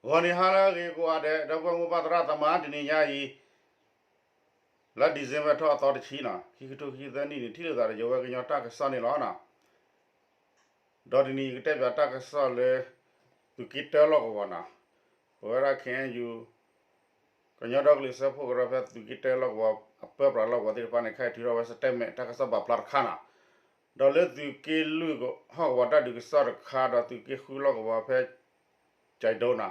ဂီၤနံၤဟါလၢအဂ့ၤကိးဂၤဒဲး ဒီပုၢ်ဝဲၢ်မိၢ်ပၢ်သရၣ်သမါ တနံၤညါအံၤ လါ December ထီၣ်အသီတဆံနီၤ ခံကထိခံဆံသၢနံၣ်န့ၣ် ထံၣ်လိာ်သးဒီးယဝဲကညီတၢ်ကစီၣ်န့ၣ်လီၤနီၤ. ဒီးတနံၤအံၤကတဲဘၣ်တၢ်ကစီၣ်လၢ သုးက့တၢလီၢ်ကဝီၤနီၤ, ပဝဲဒၣ် ခ့ၣ်အဲၣ်ယူၣ် ကညီဒီကလုာ်စၢဖှိၣ်ကရၢဖဲသုးက့တၢလီၢ်ကဝီၤ အပၢပြးလီၢ်ကဝီၤသ့ၣ်တဖၣ်န့ၣ် ခဲအံၤထုးထီၣ်ဝဲ statement တၢ်ကစီၣ်ပာ်ဖျါတခါနီၤ. ဒီးလၢသုးက့လွံၢ်ဟီၣ်ကဝီၤတၢ်ဒုးကစီၣ်တခါ ဒီးသုးက့ဃုလီၢ်ကဝီၤဖဲ ကၠဲးဒိနီၤ,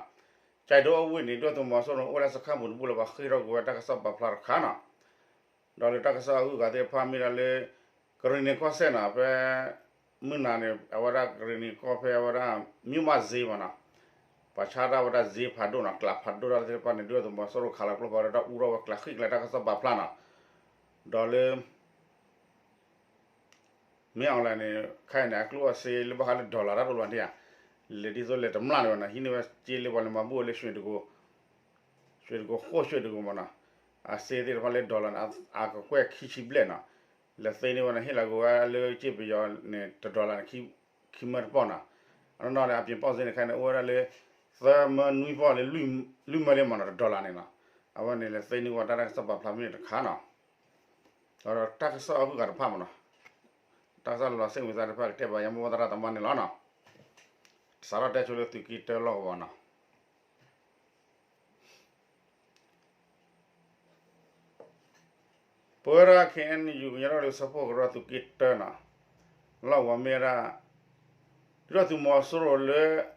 ကၠဲးဒိအဝ့ၢ်န့ၣ် ဒုၣ်ဒါသုးမီၤစိရိၤအိၣ်ဝဲဒၣ်စခါပူၤတဘူၣ်လၢပှၤဃ့ၢ်ထီၣ်ကွံာ်ဝဲတၢ်ကစီၣ်ပာ်ဖျါတခါနီၤ. ဒီးလၢတၢ်ကစီၣ်အဂုၤအဂၤသ့ၣ်တဖၣ်မ့ၢ်ဒၣ်လၢ ကရံၣ်နံၤကီၢ်စဲၣ်နီၤ ဖဲ မုၢ်နၤန့ၣ် အဝဲဒၣ်ကရံၣ်နံၤကီၢ်ဖဲအဝဲဒၣ် မၠူးမးစ့မနီၤ, ပှၤဆါတၢ်ဝဲဒၣ်စ့ဖးဒိၣ်နီၤ ကျးဖးဒိၣ်တၢ်သ့ၣ်တဖၣ်န့ၣ် ဒုၣ်ဒါသုးမီၤစိရိၤခးလီၤကျိဖးဒိၣ်ဒီး အူထီၣ်ဝဲကျးဃံၣ်ကျးတၢ်ကစီၣ်ပာ်ဖျါနီၤ. ဒီးလၢ မ့ၢ် online န့ၣ် ခဲအံၤန့ၣ် အကျိၣ်အစ့လၢဘၣ်ဃးလၢ dollar တၢ်တအိၣ်လီၤန့ၣ်ဧါ, လဲၤဒ်သိးလဲၤတမျၢ်န့ၣ်ဘၣ်နီၤ ဟံးန့ၢ်ဝဲစ့လၢပှၤလဲၤမၤဘူၣ်ဝဲလၢ ရွှေတိဂုံ ဃိၣ် ရွှေတိဂုံ မနီၤ, အစ့သ့ၣ်တဖၣ်လၢ dollar န့ၣ် အကကွဲၢ်ခံဆံဘျဲၣ်နီၤ, လဲၤသ့န့ၢ်ဝဲန့ၣ် ဟ့ၣ်လီၤက့ၤဝဲလၢစ့ပယီၤန့ၣ် တ dollar န့ၣ် ခံမၢတပီၢ်နီၤ, အနီၢ်နီၢ်န့ၣ် အပြင်ပေါက်ဈေးန့ၣ် ခဲအံၤန့ၣ် အိၣ်ဝဲဒၣ်လၢ သၢမၢနွံပီၢ်လၢ လွံၢ်မၢလံမနီၤ တ dollar န့ၣ်နီၤ, အဝဲန့ၣ်လဲၤသ့န့ၢ်ဝဲတၢ်ကစီၣ်ပာ်ဖျါမ့ၢ်တခါနီၤ. ဒီးတၢ်ကစီၣ်အဂုၤအဂၤတဖၣ်မနီၤ, တၢ်ကစီၣ်လီၤလီၤ စိတ်ဝင်စား တဖၣ်ကတဲဘၣ်ယမိၢ်ပၢ်သရၣ်သမါန့ၣ်လီၤနီၤ. စးထီၣ်တဲဆိလၢသုးက့တၢလီၢ်ကဝီၤနီၤ, ပဝဲဒၣ် ခ့ၣ်အဲၣ်ယူၣ် ကညီဒီကလုာ်စၢဖှိၣ်ကရၢသုးက့တၢနီၤ, လီၢ်ကဝီၤမ့ၢ်ဝဲဒၣ် ဒုၣ်ဒါသုးမီၤစိရိၤလၢ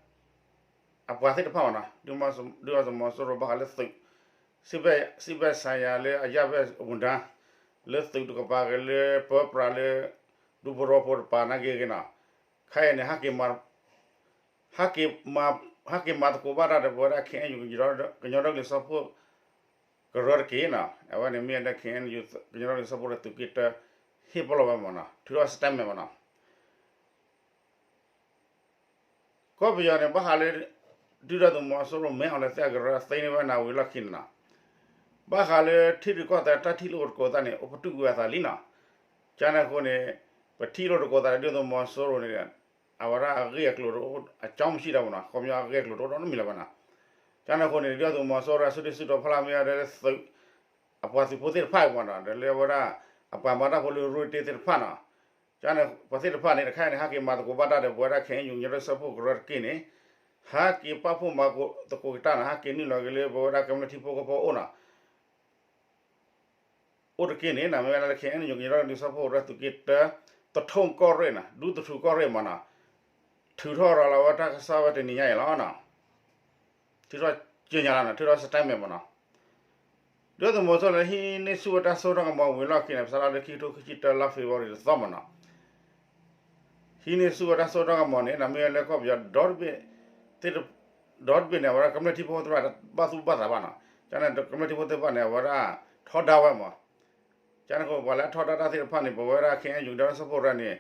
အပှၤသ့ၣ်တဖၣ်မနီၤ, ဒုၣ်ဒါသုးမီၤစိရိၤဘၣ်ဃးလၢသုး စစ်ဘက်ဆိုင်ရာလၢ အရပ်ဘက်ဝန်ထမ်း လၢသုးတကပၤဂ့ၤ လၢပၢပြးလၢ ဒူသဝီဖိတကပၤနာ်က့ဂ့ၤနီၤ, ခဲအံၤန့ၣ် ဟဲက့ၤမၤ ဟဲက့ၤမၤ ဟဲက့ၤမၤသကိးဘၣ်တၢ်ဒီးပဝဲဒၣ် ခ့ၣ်အဲၣ်ယူၣ် ကညီဒီကလုာ်စၢဖှိၣ်ကရၢတက့ၢ်နီၤ. အဝဲန့ၣ်မ့ၢ်ဝဲဒၣ် ခ့ၣ်အဲၣ်ယူၣ် ကညီဒီကလုာ်စၢဖှိၣ်ဒီးသုးက့တၢ ဟ့ၣ်ပလီၢ်ဝဲမနီၤ, ထုးထီၣ် statement မနီၤ. ကီၢ်ပယီၤန့ၣ် ဘၣ်ဃးလၢ ဒုၣ်ဒါသုးမီၤစိရိၤ မ့ၢ် online သ့ၣ်အကရၢသ့န့ၢ်ဝဲနၢ်ဝံၤလီၢ်ခံန့ၣ်နီၤ, ဘၣ်ဃးလၢထံရူၢ်ကီၢ်သဲးတၢ်ထံၣ်လိာ်သကိးသးန့ၣ် အိၣ်ပတုာ်ကွံာ်အသးလံနီၤ. ကန့ၣ်အဃိန့ၣ် ပထံၣ်လိာ်သကိးသးဒီးဒုၣ်ဒါသုးမီၤစိရိၤန့ၣ် အဝဲဒၣ်အဂ့ၢ်အကျိၤတအိၣ် အကၠီမဆံးတၢ်မနီၤ, ခီပညီအဂ့ၢ်အကျိၤတအိၣ်နီတမံၤလၢၤဘၣ်နီၤ. ကန့ၣ်အဃိန့ၣ် ဒုၣ်ဒါသုးမီၤစိရိၤ စုဒုၣ်စုတီၤဖီလာ်မ့ၢ်ဝဲဒၣ်လၢသုး အပှၤသုးဖိသ့ၣ်တဖၣ်အံၤမနီၤ, ဒီးလၢအဝဲဒၣ် အပှၤမၤတၢ်ဖိလၢရူၢ်တ့သ့ၣ်တဖၣ်နီၤ, ကန့ၣ် ပှၤသ့ၣ်တဖၣ်န့ၣ် တခါအံၤန့ၣ် ဟဲက့ၤမၤသကိးဘၣ်တၢ်ဒီးပဝဲဒၣ် ခ့ၣ်အဲၣ်ယူၣ် ကညီဒီကလုာ်စၢဖှိၣ်ကရၢတက့ၢ်န့ၣ်, ဟဲက့ၤပာ်ဖှိၣ်မၤသကိးက့ၤတၢ်နီၤ, ဟဲက့ၤနုာ်လီၤက့ၤလၢပဝဲဒၣ်ကမျၢၢ်ထံဖိကီၢ်ဖိအအိၣ်နီၤ အိၣ်တက့ၢ်န့ၣ်နီၤ, မ့ၢ်ဝဲဒၣ်လၢ ခ့ၣ်အဲၣ်ယူၣ် ကညီဒီကလုာ်စၢဖှိၣ်ကရၢသုးက့တၢ သထုံးကီၢ်ရ့ၣ်နီၤ, ဒူသထူးကီၢ်ရ့ၣ်မနီၤ, ထုးထီၣ်ရၤလီၤဝဲတၢ်ကစီၣ်ဝဲတနံၤညါအံၤလီၤနီၤ. ထုးထီၣ်ကြေညာလီၤနီၤ, ထုးထီၣ် statement မနီၤ. ဒုၣ်ဒါသုးမီၤစိရိၤလၢဟံးန့ၢ်ဆူၣ်ဝဲတၢ်စိတၢ်ကမီၤဝံၤလီၢ်ခံန့ၣ် စးထီၣ်လၢခံကထိခံဆံတၢ လါ February တသီမနီၤ, ဟံးန့ၢ်ဆူၣ်ဝဲတၢ်စိတၢ်ကမီၤန့ၣ် မ့ၢ်ဝဲလၢကီၢ်ပယီၤဒီတဘ့ၣ် ဒီတဘ့ၣ်န့ၣ် အဝဲဒၣ်ကမျၢၢ်ထံဖိကီၢ်ဖိသ့ၣ်တဖၣ် တဘၣ်သူၣ်ဘၣ်သးဘၣ်နီၤ, ကန့ၣ် ကမျၢၢ်ထံဖိသ့ၣ်တဖၣ်န့ၣ် အဝဲဒၣ်ထီဒါဝဲမး, ကန့ၣ်အဃိ ပှၤလၢအထီဒါတၢ်သ့ၣ်တဖၣ်န့ၣ် ပဝဲဒၣ် ခ့ၣ်အဲၣ်ယူၣ် ကညီဒီကလုာ်စၢဖှိၣ်ကရၢန့ၣ်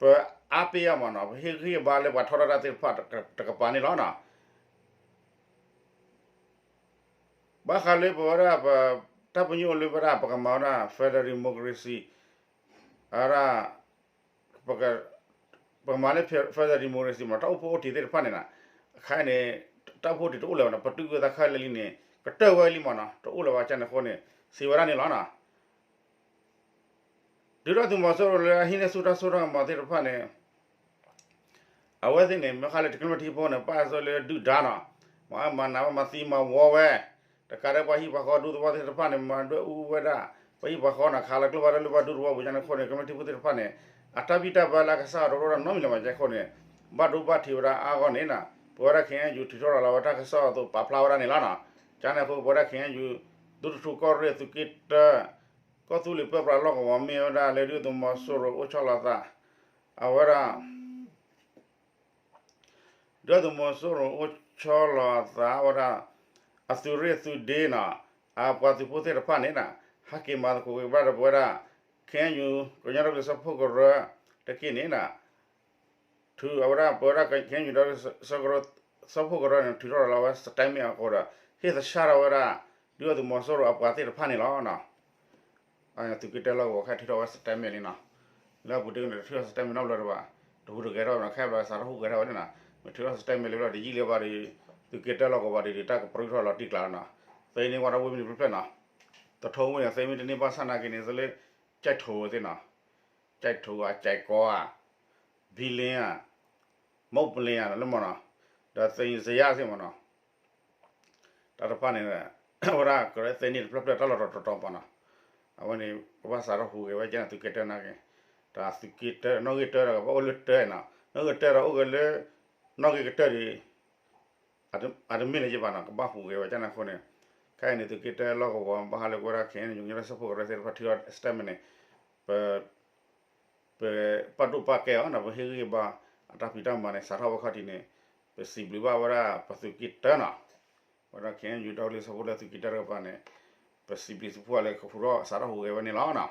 ပအါပ့ၢ်အါမးနီၤ, ပဟ့ၣ်ဂံၢ်ဟ့ၣ်ဘါလၢပှၤထီဒါတၢ်သ့ၣ်တဖၣ်တကပၤန့ၣ်လီၤနီၤ. ဘၣ်ဃးလၢပဝဲဒၣ်ပ တၢ်ပညိၣ်လၢပဝဲဒၣ်ပကမၤဝဲဒၣ် federal democracy အဝဲဒၣ် ပက ပကမၤလၢ federal democracy မး တၢ်အိၣ်ဖှိၣ်အိၣ်တ့ၢ်သ့ၣ်တဖၣ်န့ၣ်နီၤ, အခါအံၤန့ၣ် တၢ်အိၣ်ဖှိၣ်အိၣ်တ့ၢ်တအိၣ်လၢၤဘၣ်နီၤ, ပတုာ်ကွံာ်သးခဲလၢာ်လံန့ၣ် ကတၢၢ်ဝဲလံမးနီၤ, တအိၣ်လၢၤဘၣ် ကန့ၣ်အဃိန့ၣ် စံးဝဲဒၣ်န့ၣ်လီၤနီၤ. ဒုၣ်ဒါသုးမီၤစိရိၤလၢအဟံးန့ၢ်ဆူၣ်တၢ်စိတၢ်ကမီၤသ့ၣ်တဖၣ်န့ၣ် အဝဲသ့ၣ်န့ၣ် မ့ၢ်ဃးလၢတကမျၢၢ်ထံဖိန့ၣ် ပာ်အသိးလၢဒုၣ်ဒါနီၤ, မၤအၢမၤနးဝဲ မၤသံမၤဝီဝဲ, တကးဒီးပှၤဟံၣ်ပှၤဃီဒူသဝီသ့ၣ်တဖၣ်န့ၣ် မၤဒွဲၣ်အူဝဲဒၣ် ပှၤဟံၣ်ပှၤဃီနီၤ, ခးလီၤကျိဖးဒိၣ်လၢပှၤဒူသဝီပူၤ ကန့ၣ်အဃိန့ၣ် ကမျၢၢ်ထံဖိသ့ၣ်တဖၣ်န့ၣ် အတၢ်ဘံၣ်တၢ်ဘၢလၢအကစၢ်အီၤတအိၣ်ဒီးနီတမံၤလၢၤဘၣ် ကဲအဃိန့ၣ် ဘၣ်ဒိဘၣ်ထံးဝဲဒၣ်အါဂီၢ်န့ၣ်နီၤ, ပဝဲဒၣ် ခ့ၣ်အဲၣ်ယူၣ် ထုးထီၣ်ရၤလီၤဝဲတၢ်ကစီၣ်အသိးပာ်ဖျါဝဲဒၣ်န့ၣ်လီၤနီၤ. ကန့ၣ်အဃိ ပဝဲဒၣ် ခ့ၣ်အဲၣ်ယူၣ် ဒူသထူးကီၢ်ရ့ၣ်သုးက့တၢ ကီၢ်သူလ့ၤပၢပြးလီၢ်ကဝီၤမ့ၢ်ဝဲဒၣ်လၢဒုၣ်ဒါသုးမီၤစိရိၤအိၣ်ဆီလီၤအသး အဝဲဒၣ် ဒုၣ်ဒါသုးမီၤစိရိၤအိၣ်ဆီလီၤအသးဝဲဒၣ် အသုးရ့ၣ်သုးဒ့နီၤ, အပှၤသုးဖိသ့ၣ်တဖၣ်န့ၣ်နီၤ, ဟဲက့ၤမၤသကိးက့ၤဘၣ်ဒီးပဝဲဒၣ် ခ့ၣ်အဲၣ်ယူၣ် ကညီဒီကလုာ်စၢဖှိၣ်ကရၢတက့ၢ်န့ၣ်နီၤ, ထုးအဝဲဒၣ် ပဝဲဒၣ် ခ့ၣ်အဲၣ်ယူၣ် ဒီး စၢဖှိၣ်ကရၢန့ၣ် ထုးထီၣ်ရၤလီၤဝဲ statement အဃိဒီး ဟ့ၣ်သဆၣ်ထီၣ်ဝဲဒၣ် ဒုၣ်ဒါသုးမီၤစိရိၤအပှၤသ့ၣ်တဖၣ်န့ၣ်လီၤ. သုးက့တၢလီၢ်ကဝီၤ ခဲအံၤထုးထီၣ်ဝဲ statement လံနီၤ, လၢအပူၤတ့ၢ်န့ၣ် တထုးထီၣ် statement နီတဘျီတဘၣ်, တဟူးတဂဲၤထီၣ်နီၤ, ခဲဘျီစးထီၣ်ဟူးဂဲၤထီၣ်ဝဲန့ၣ်နီၤ, မ့ၢ်ထုးထီၣ် statement လံဘျီ တယံာ်လၢၤဘၣ်ဒီး သုးက့တၢလီၢ်ကဝီၤဒ်န့ၣ် တၢ်ကပြၢထီၣ်လီၤတံၢ်ကျါလီၤနီၤ. သ့န့ၢ်ဝဲဒၣ်ဝ့ၢ်မနုၤဖျၢၣ်ဖျၢၣ်နီၤ, တထိဝ့ၢ်န့ၣ် သ့မ့ၢ်တန့ၢ်ဘၣ်ဆၣ်နာ်က့န့ၣ် သ့လၢ ကၠဲးထိးဝဲသ့ၣ်နီၤ, ကၠဲးထိးဧါ ကၠဲးကီဧါ, ဘံလ့ဧါ, မိၢ်ပလ့ဧါ လၢမနီၤ, ဒီးသ့ၣ်ညါစယါသ့ၣ်မနီၤ တၢ်တဖၣ်န့ၣ် ဝဲဒၣ်ကရၢသ့န့ၢ်တဖျၢၣ်ဖျၢၣ်တၢ်လီၢ်တတီၤတီၤမနီၤ, အဝဲန့ၣ် ကဘၣ်စးထီၣ်ဟူးဂဲၤဝဲကန့ၣ် သုးက့တၢနာ်က့, တၢ်သုးက့တၢ နီၣ်ဂံၢ်တၢဒီးကဘၣ်အိၣ်လၢတၢနီၤ, နီၣ်ဂံၢ်တၢဒီးအိၣ်ဂဲၤလၢ နီၣ်ဂံၢ်ကတၢၢ်ဒ် အတမ့ၢ်လၢယဘၣ်နီၤ ကဘၣ်ဟူးဂဲၤဝဲကန့ၣ်အဃိန့ၣ်, ခဲအံၤန့ၣ် သုးက့တၢလီၢ်ကဝီၤ ဘၣ်ဃးလၢကဝဲဒၣ် ခဲအံၤန့ၣ် ယိၤညီတၢ်စၢဖှိၣ်ကရၢသ့ၣ်တဖၣ်ထုးထီၣ် statement န့ၣ် ပ ပပာ်ဒိၣ်ပာ်ကဲအီၤနီၤ ပဟ့ၣ်ဂံၢ်ဘါအတၢ်ဖံးတၢ်မၤန့ၣ် စးထီၣ်ဝဲခီၣ်ထံးန့ၣ် ပစံးဘျုးဘၣ်ဝဲဒၣ်ပသုးက့တၢနီၤ, ဝဲဒၣ် ခဲအံၤ တၢ်ကလုၢ်စၢဖှိၣ်လၢသုးက့တၢတကပၤန့ၣ် ပစံးဘျုးသုးဖှိၣ်လၢကဖုထီၣ်စးထီၣ်ဟူးဂဲၤဝဲန့ၣ်လီၤနီၤ.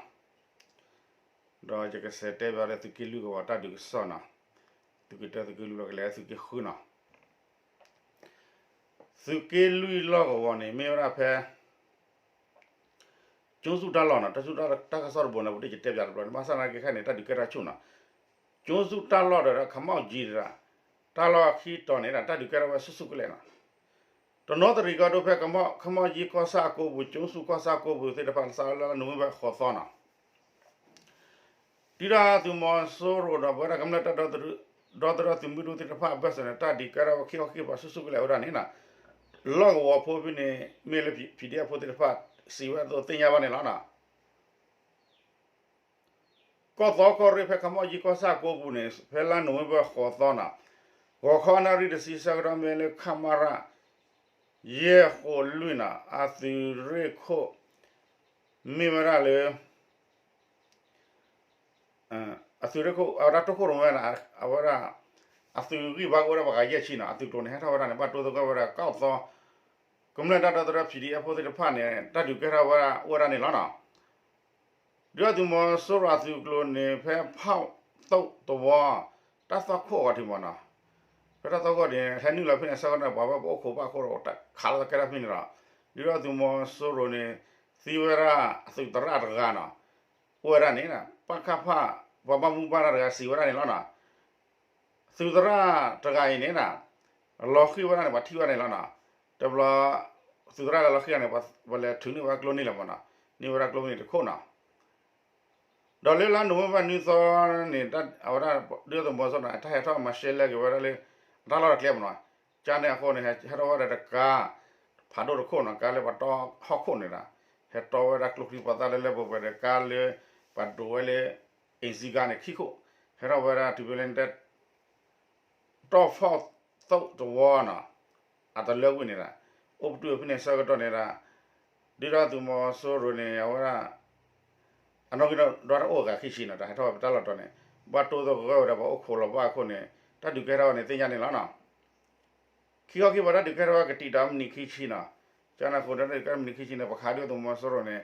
ဒီးယကစးတဲဘၣ်လၢသုးက့လွံၢ်ကဝီၤတၢ်ဒုးကစီၣ်နီၤ, သုးက့တၢသုးက့လွံၢ်လီၤကလဲၤသုးက့ဃုနီၤ သုးက့လွံၢ်လီၢ်ကဝီၤန့ၣ် မ့ၢ်ဝဲဒၣ်ဖဲ ကၠိစူၣ်တၢ်လီၢ်နီၤ, တၢ်စူၣ်တၢ်ကစီၣ်တဘိန့ၣ် ပတကတဲပၠးတဘျီန့ၣ် ဘၣ်ဆၣ်သနာ်က့ခဲအံၤန့ၣ် တၢ်ဒုးကဲထီၣ်ဆူၣ်နီၤ, ကၠိစူၣ်တၢ်လီၢ်ဒီး ခမီၣ်ကၠံ တၢ်လီၢ်ခံတီၤန့ၣ် တၢ်ဒုးကဲထီၣ်ဝဲဆူၣ်ဆူၣ်ကလဲာ်နီၤ, တနီသရံၣ်ကီၢ်ဒိၣ်ဖဲ ခမီၣ်ကၠံကီၢ်ဆၣ်အကိပူၤ ကၠိစူၣ်ကီၢ်ဆၣ်အကိပူၤသ့ၣ်တဖၣ် စးလၢ November ဃိးသီနီၤ ဒုၣ်ဒါသုးမီၤစိရိၤဒီး ပဝဲဒၣ်ကမျၢၢ်တၢ်ဒီသဒၢသုးမုၢ်ဒိၣ်သ့ၣ်တဖၣ်အဘၢၣ်စၢၤန့ၣ် တၢ်ဒုးကဲထီၣ်ဝဲခံခီခံကပၤဆူၣ်ဆူၣ်ကလဲာ်ဝဲဒၣ်န့ၣ်နီၤ, လီၢ်ကဝီၤဖိဖဲန့ၣ် မ့ၢ်လၢ PDF ဖိသ့ၣ်တဖၣ် စံးဝဲအသိးသ့ၣ်ညါဘၣ်န့ၣ်လီၤနီၤ. ကီၢ်သီကီၢ်ရ့ၣ်ဖဲခမီၣ်ကၠံကီၢ်ဆၣ်အကိပူၤန့ၣ် ဖဲလါ November ဃိးသီနီၤ, ဂီၤခီနၣ်ရံၣ်တဆံဆၢကတီၢ်မ့ၢ်လၢ ခမရ ယဲၢ်ဃိးလွံၢ်နီၤ အသုးရ့ၣ်ခိၣ် မ့ၢ်ဝဲဒၣ်လၢ အသုးရ့ၣ်ခိၣ် အဝဲဒၣ်တိခိၣ်ရိၣ်မဲနီၤ အဝဲဒၣ် အသုးဂံၢ်ဘါကအိၣ်ဝဲဒၣ်ပှၤဂၤယဲၢ်ဆံနီၤ အသုးကျိၤန့ၣ် ဟဲထီၣ်ဝဲဒၣ်န့ၣ် ဘၣ်တိသကိးဝဲဒၣ်ကီၢ်သီ ကမျၢၢ်တၢ်ဒီသဒၢ PDF ဖိသ့ၣ်တဖၣ်န့ၣ် တၢ်ဒုးကဲထီၣ်ဝဲဒၣ်အိၣ်ဝဲဒၣ်န့ၣ်လီၤနီၤ. ဒုၣ်ဒါသုးမီၤစိရိၤအသုးကျိၤန့ၣ် ဖဲဖီၣ်သိၣ်သဝီ တၢ်သွၣ်ခိၣ်အဂီၢ်ထံးမးနီၤ, ဖဲတၢ်သွၣ်ခိၣ်န့ၣ် ဟဲနုာ်လီၤဖဲန့ၣ်အဆၢကတီၢ် ပှၤဝဲပအိၣ်ခိးဘၣ်ခိၣ်ဒီး တၢ်ခးလီၤသးကဲထီၣ်ဖဲန့ၣ်ဒီး ဒုၣ်ဒါသုးမီၤစိရိၤန့ၣ် သံဝဲဒၣ်အသုးသရၣ်တဂၤနီၤ, အိၣ်ဝဲဒၣ်န့ၣ် ပကဖ ပှၤဘၣ်မူဘၣ်ဒါတဂၤစံးဝဲဒၣ်န့ၣ်လီၤနီၤ. သုးသရၣ်တဂၤအံၤန့ၣ် လီၤဃံၤဝဲဒၣ်န့ၣ် ပှၤထံၣ်ဝဲဒၣ်န့ၣ်လီၤနီၤ. တဘျီ သုးသရၣ်လၢလီၤဃံၤန့ၣ် ပှၤလဲၤထုးန့ၢ်ဝဲကျိန့ၢ်လၢၤမးနီၤ, န့ၢ်ဝဲဒၣ်ကျိန့ၢ်တခိၣ်နီၤ. ဒီးလၢလါနိၣ်ဝ့ဘၢၣ်နွံသီန့ၣ် အဝဲဒၣ်ဒုၣ်ဒါသုးမီၤစိရိၤန့ၣ် တၢ်ဟဲထီၣ်မၤရှဲလဲက့ၤဝဲဒၣ်လၢ အတၢ်လီၢ်တၢ်ကျဲမးနီၤ, ကန့ၣ်အဃိန့ၣ် ဟဲထီၣ်ဝဲဒၣ်တကါ ဖးဒိၣ်တခိၣ်နီၤ, ကါလၢပှၤတီဟီၣ်ခိၣ်န့ၣ်ဒီး ဟဲတီဝဲဒၣ်ကျိချံမျိာ်သၣ်လၢလၢပှဲၤပှဲၤဒီး ကါလၢပှၤဒိးဝဲလၢ အ့ၣ်စံကါန့ၣ် ခံခိၣ်, ဟဲထီၣ်ဝဲဒၣ်တုၤဖဲလၢ တီၢ်ဖီၣ်သိၣ်တဝီနီၤ, အတလၢဝံၣ်န့ၣ်ဒီး အိၣ်ပတုာ်ဖဲန့ၣ်ဆၢကတီၢ်န့ၣ်ဒီး ဒုၣ်ဒါသုးမီၤစိရိၤန့ၣ် အဝဲဒၣ် အနီၣ်ဂံၢ်ဒီးတအိၣ်အဂၤခံဆံနီၤ, တၢ်ဟဲထီၣ်ဝဲပတၢ်လီၢ်တတီၤန့ၣ် ဘၣ်တိသဂၢၢ်ဝဲဒီးပှၤအိၣ်ခိးလီၤဘၣ်အခိၣ်န့ၣ် တၢ်ဒုးကဲထီၣ်ဝဲန့ၣ်သ့ၣ်ညါန့ၣ်လီၤနီၤ. ခံခီခံပၤတၢ်ဒုးကဲထီၣ်ဝဲကတံာ်တာ်မံးနံးခံဆံနီၤ, ကန့ၣ်အဃိတၢ်ဒုးကဲထီၣ်မံးနံးခံဆံန့ၣ် ပှၤခးဒုၣ်ဒါသုးမီၤစိရိၤန့ၣ်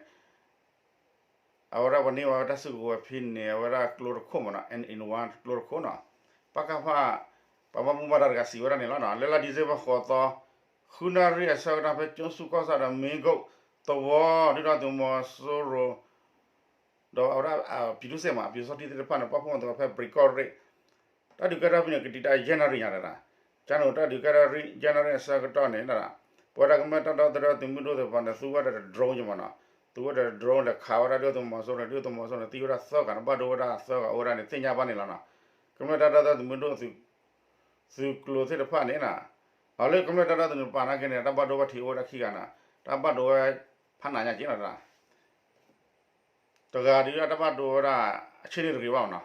အဝဲဒၣ်ပှၤန့ၢ်ဝဲတၢ်စုကဝဲၤဖဲန့ၣ် အဝဲဒၣ်ကျိတခိၣ်မးနီၤ, အ့ၣ် အ့ၣ် ဝါ ကျိတခိၣ်နီၤ, ပကဖ ပှၤဘၣ်မူဘၣ်ဒါတဂၤစံးဝဲဒၣ်န့ၣ်လီၤနီၤ. လၢလါ December ဃိးသီ ဃုနၣ်ရံၣ်အဆၢကတီၢ် ဖဲကၠိဆူၣ်ကီၢ်ဆၣ်ဒီးမ့ၢ်ကိၣ်သဝီ ဒုၣ်ဒါသုးမီၤစိရိၤ ဒီးအဝဲဒၣ် ပြည်သူ့စစ်မး ပျူစောထီးသ့ၣ်တဖၣ်န့ၣ် ပာ်ဖှိၣ်သးဖဲပရံးကီၢ်ရ့ၣ် တၢ်ဒုးကဲထီၣ်ဖဲန့ၣ် ကတံာ်တာ်ယဲၢ်နၣ်ရံၣ်ညါတဒၣ်, ကန့ၣ်တၢ်ဒုးကဲထီၣ်ယဲၢ်နၣ်ရံၣ်အဆၢကတီၢ်န့ၣ် ပဝဲဒၣ်ကမျၢၢ်တၢ်ဒီသဒၢသုးမုၢ်ဒိၣ်သ့ၣ်တဖၣ်န့ၣ် သူဝဲဒၣ်ဒီး drone မးနီၤ, သူဝဲဒၣ်ဒီး drone လဲၤခးဝဲဒၣ်ဒုၣ်ဒါသုးမီၤစိရိၤန့ၣ် ဒုၣ်ဒါသုးမီၤစိရိၤန့ၣ် သံဝဲဒၣ်သၢဂၤန့ၣ် ဘၣ်ဒိဝဲဒၣ်သၢဂၤအိၣ်ဝဲဒၣ်န့ၣ် သ့ၣ်ညါဘၣ်န့ၣ်လီၤနီၤ. ကမျၢၢ်တၢ်ဒီသဒၢသုးမုၢ်ဒိၣ် သုးကျိၤသ့ၣ်တဖၣ်န့ၣ် အလၢကမျၢၢ်တၢ်ဒီသဒၢသုးပာ်နာ်က့န့ၣ် တၢ်ဘၣ်ဒိဘၣ်ထံးအိၣ်ဝဲဒၣ်ခံဂၤနီၤ, တၢ်ဘၣ်ဒိဝဲ ဖးနးညါက့နီၤ တဂၤဒုးတၢ်ဘၣ်ဒိဝဲဒၣ် အဆ့န့ၣ်တဂ့ၤဘၣ်မးနီၤ,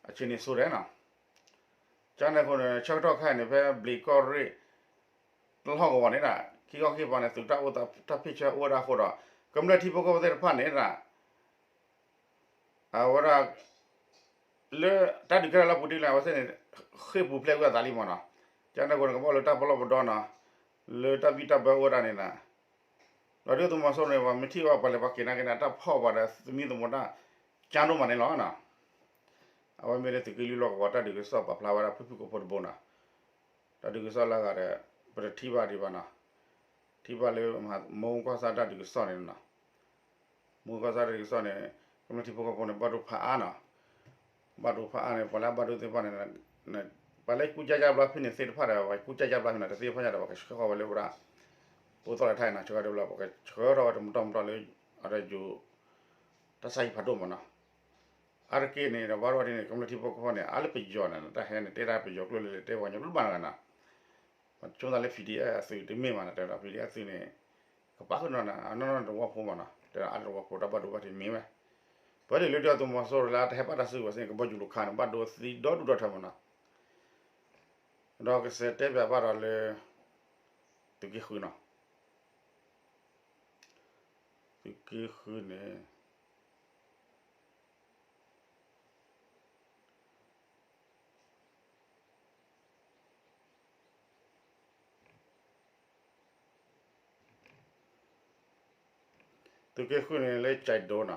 အဆ့န့ၣ်ဆိဒဲးနီၤ. ကန့ၣ်အဃိန့ၣ် ဆၢကတီၢ်ခဲအံၤန့ၣ် ဖဲဘျံးကီၢ်ရ့ၣ် တလီၢ်ကဝီၤန့ၣ် ခံခီခံပၤန့ၣ် သုးတၢ်အိၣ်သးတၢ်ဖ့ၣ်ဆၢအိၣ်ဝဲဒၣ်အဃိဒီး ကမျၢၢ်ထံဖိကီၢ်ဖိသ့ၣ်တဖၣ်န့ၣ် အဝဲဒၣ် လၢတၢ်ဒုးကဲထီၣ်လၢပူၤတ့ၢ်လၢအဝဲသ့ၣ်န့ၣ် ဃ့ၢ်ပူၤဖျဲးကွံာ်အသးလံမးနီၤ. ကန့ၣ်အဃိန့ၣ် ကဘၣ်အိၣ်လၢတၢ်ပလီၢ်ပဒီနီၤ, လၢတၢ်ဘံၣ်တၢ်ဘၢအိၣ်ဝဲဒၣ်န့ၣ်နီၤ, ဒီးဒုၣ်ဒါသုးမီၤစိရိၤန့ၣ် ပှၤမ့ၢ်ထံၣ်ဝဲပှၤလဲၤပှၤက့ၤနာ်က့န့ၣ် တၢ်ဖီၣ်ပှၤဒီးသမံသမိးတၢ်ကၠါဒိၣ်မးန့ၣ်လီၤနီၤ. အဝဲမ့ၢ်လၢသုးက့လွံၢ်လီၢ်ကဝီၤတၢ်ဒုးကစီၣ်ပာ်ဖျါဝဲဒၣ်ဖုၣ်ဖုၣ်ကိာ်ဖိတဘိနီၤ. တၢ်ဒုးကစီၣ်လၢအဂၤဒီး ပတထံၣ်ဘၣ်ဒံးဘၣ်နီၤ, ထံၣ်ဘၣ်လၢ မိၢ်ကီၢ်ဆၣ်တၢ်ဒုးကစီၣ်န့ၣ်နီၤ, မိၢ်ကီၢ်ဆၣ်တၢ်ဒုးကစီၣ်န့ၣ် ကမျၢၢ်ထံဖိကီၢ်ဖိန့ၣ် ဘၣ်ဒိဖးအါနီၤ, ဘၣ်ဒိဖးအါန့ၣ် ပှၤလၢအဘၣ်ဒိသ့ၣ်တဖၣ်န့ၣ် ပှၤလၢကူစါယါဘျါဖဲန့ၣ်သ့ၣ်တဖၣ်ဒီး ပှၤကူစါယါဘျါဖဲန့ၣ် တသ့ၣ်တဖၣ်ညါဒီး ပှၤကဆှၢဃီဝဲလၢဝဲဒၣ် အိၣ်သီၣ်လၢထါအံၤနီၤ ဆှၢဃီဒီးလၢ ပှၤကဆှၢထီၣ်ဝဲတမတီၢ်မတီၢ်လၢ အီၤဒီးယိၤ တၢ်ဆါဟံၣ်ဖးဒိၣ်မးနီၤ. အါတက့ၢ်န့ၣ်ဒီး ဘၣ်ဒိဘၣ်ထံးန့ၣ် ကမျၢၢ်ထံဖိကီၢ်ဖိန့ၣ် အါလၢပယီၤန့ၣ် တၢ်ဟဲန့ၣ် တဲဒၣ်ပယီၤကျိာ်လၢလၢတဲပှၤကညီကျိာ်ဘၣ်နဂၤနီၤ. ဆိကမိၣ်သးလၢ P D F အသုးတမ့ၢ်ဘၣ်နီၤ တဲဒီး P D F အသုးန့ၣ် ကပာ်ဃုာ်နီၤ အနီၢ်နီၢ်တဝီဖိမးနီၤ တဲဒီးအါတဝီဖိ တၢ်ဘၣ်ဒိဘၣ်ထံးမ့ၢ်ဝဲ ပဝဲဒၣ်လၢဒုၣ်ဒါသုးမီၤစိရိၤလၢအတဟဲဘၣ်တၢ်စုကဝဲၤစ့ၢ်န့ၣ် ကဘီယူၤလိာ်ခးန့ၣ် ဘၣ်ဒိသံဒီဒူၣ်ဒီထၢမးနီၤ. ဒီးကစဲးတဲပၠးဘၣ်ဒီးလၢ သုးက့ဃုနီၤ သုးက့ဃုန့ၣ် သုးက့ဃုန့ၣ်လၢကၠဲးဒိနီၤ,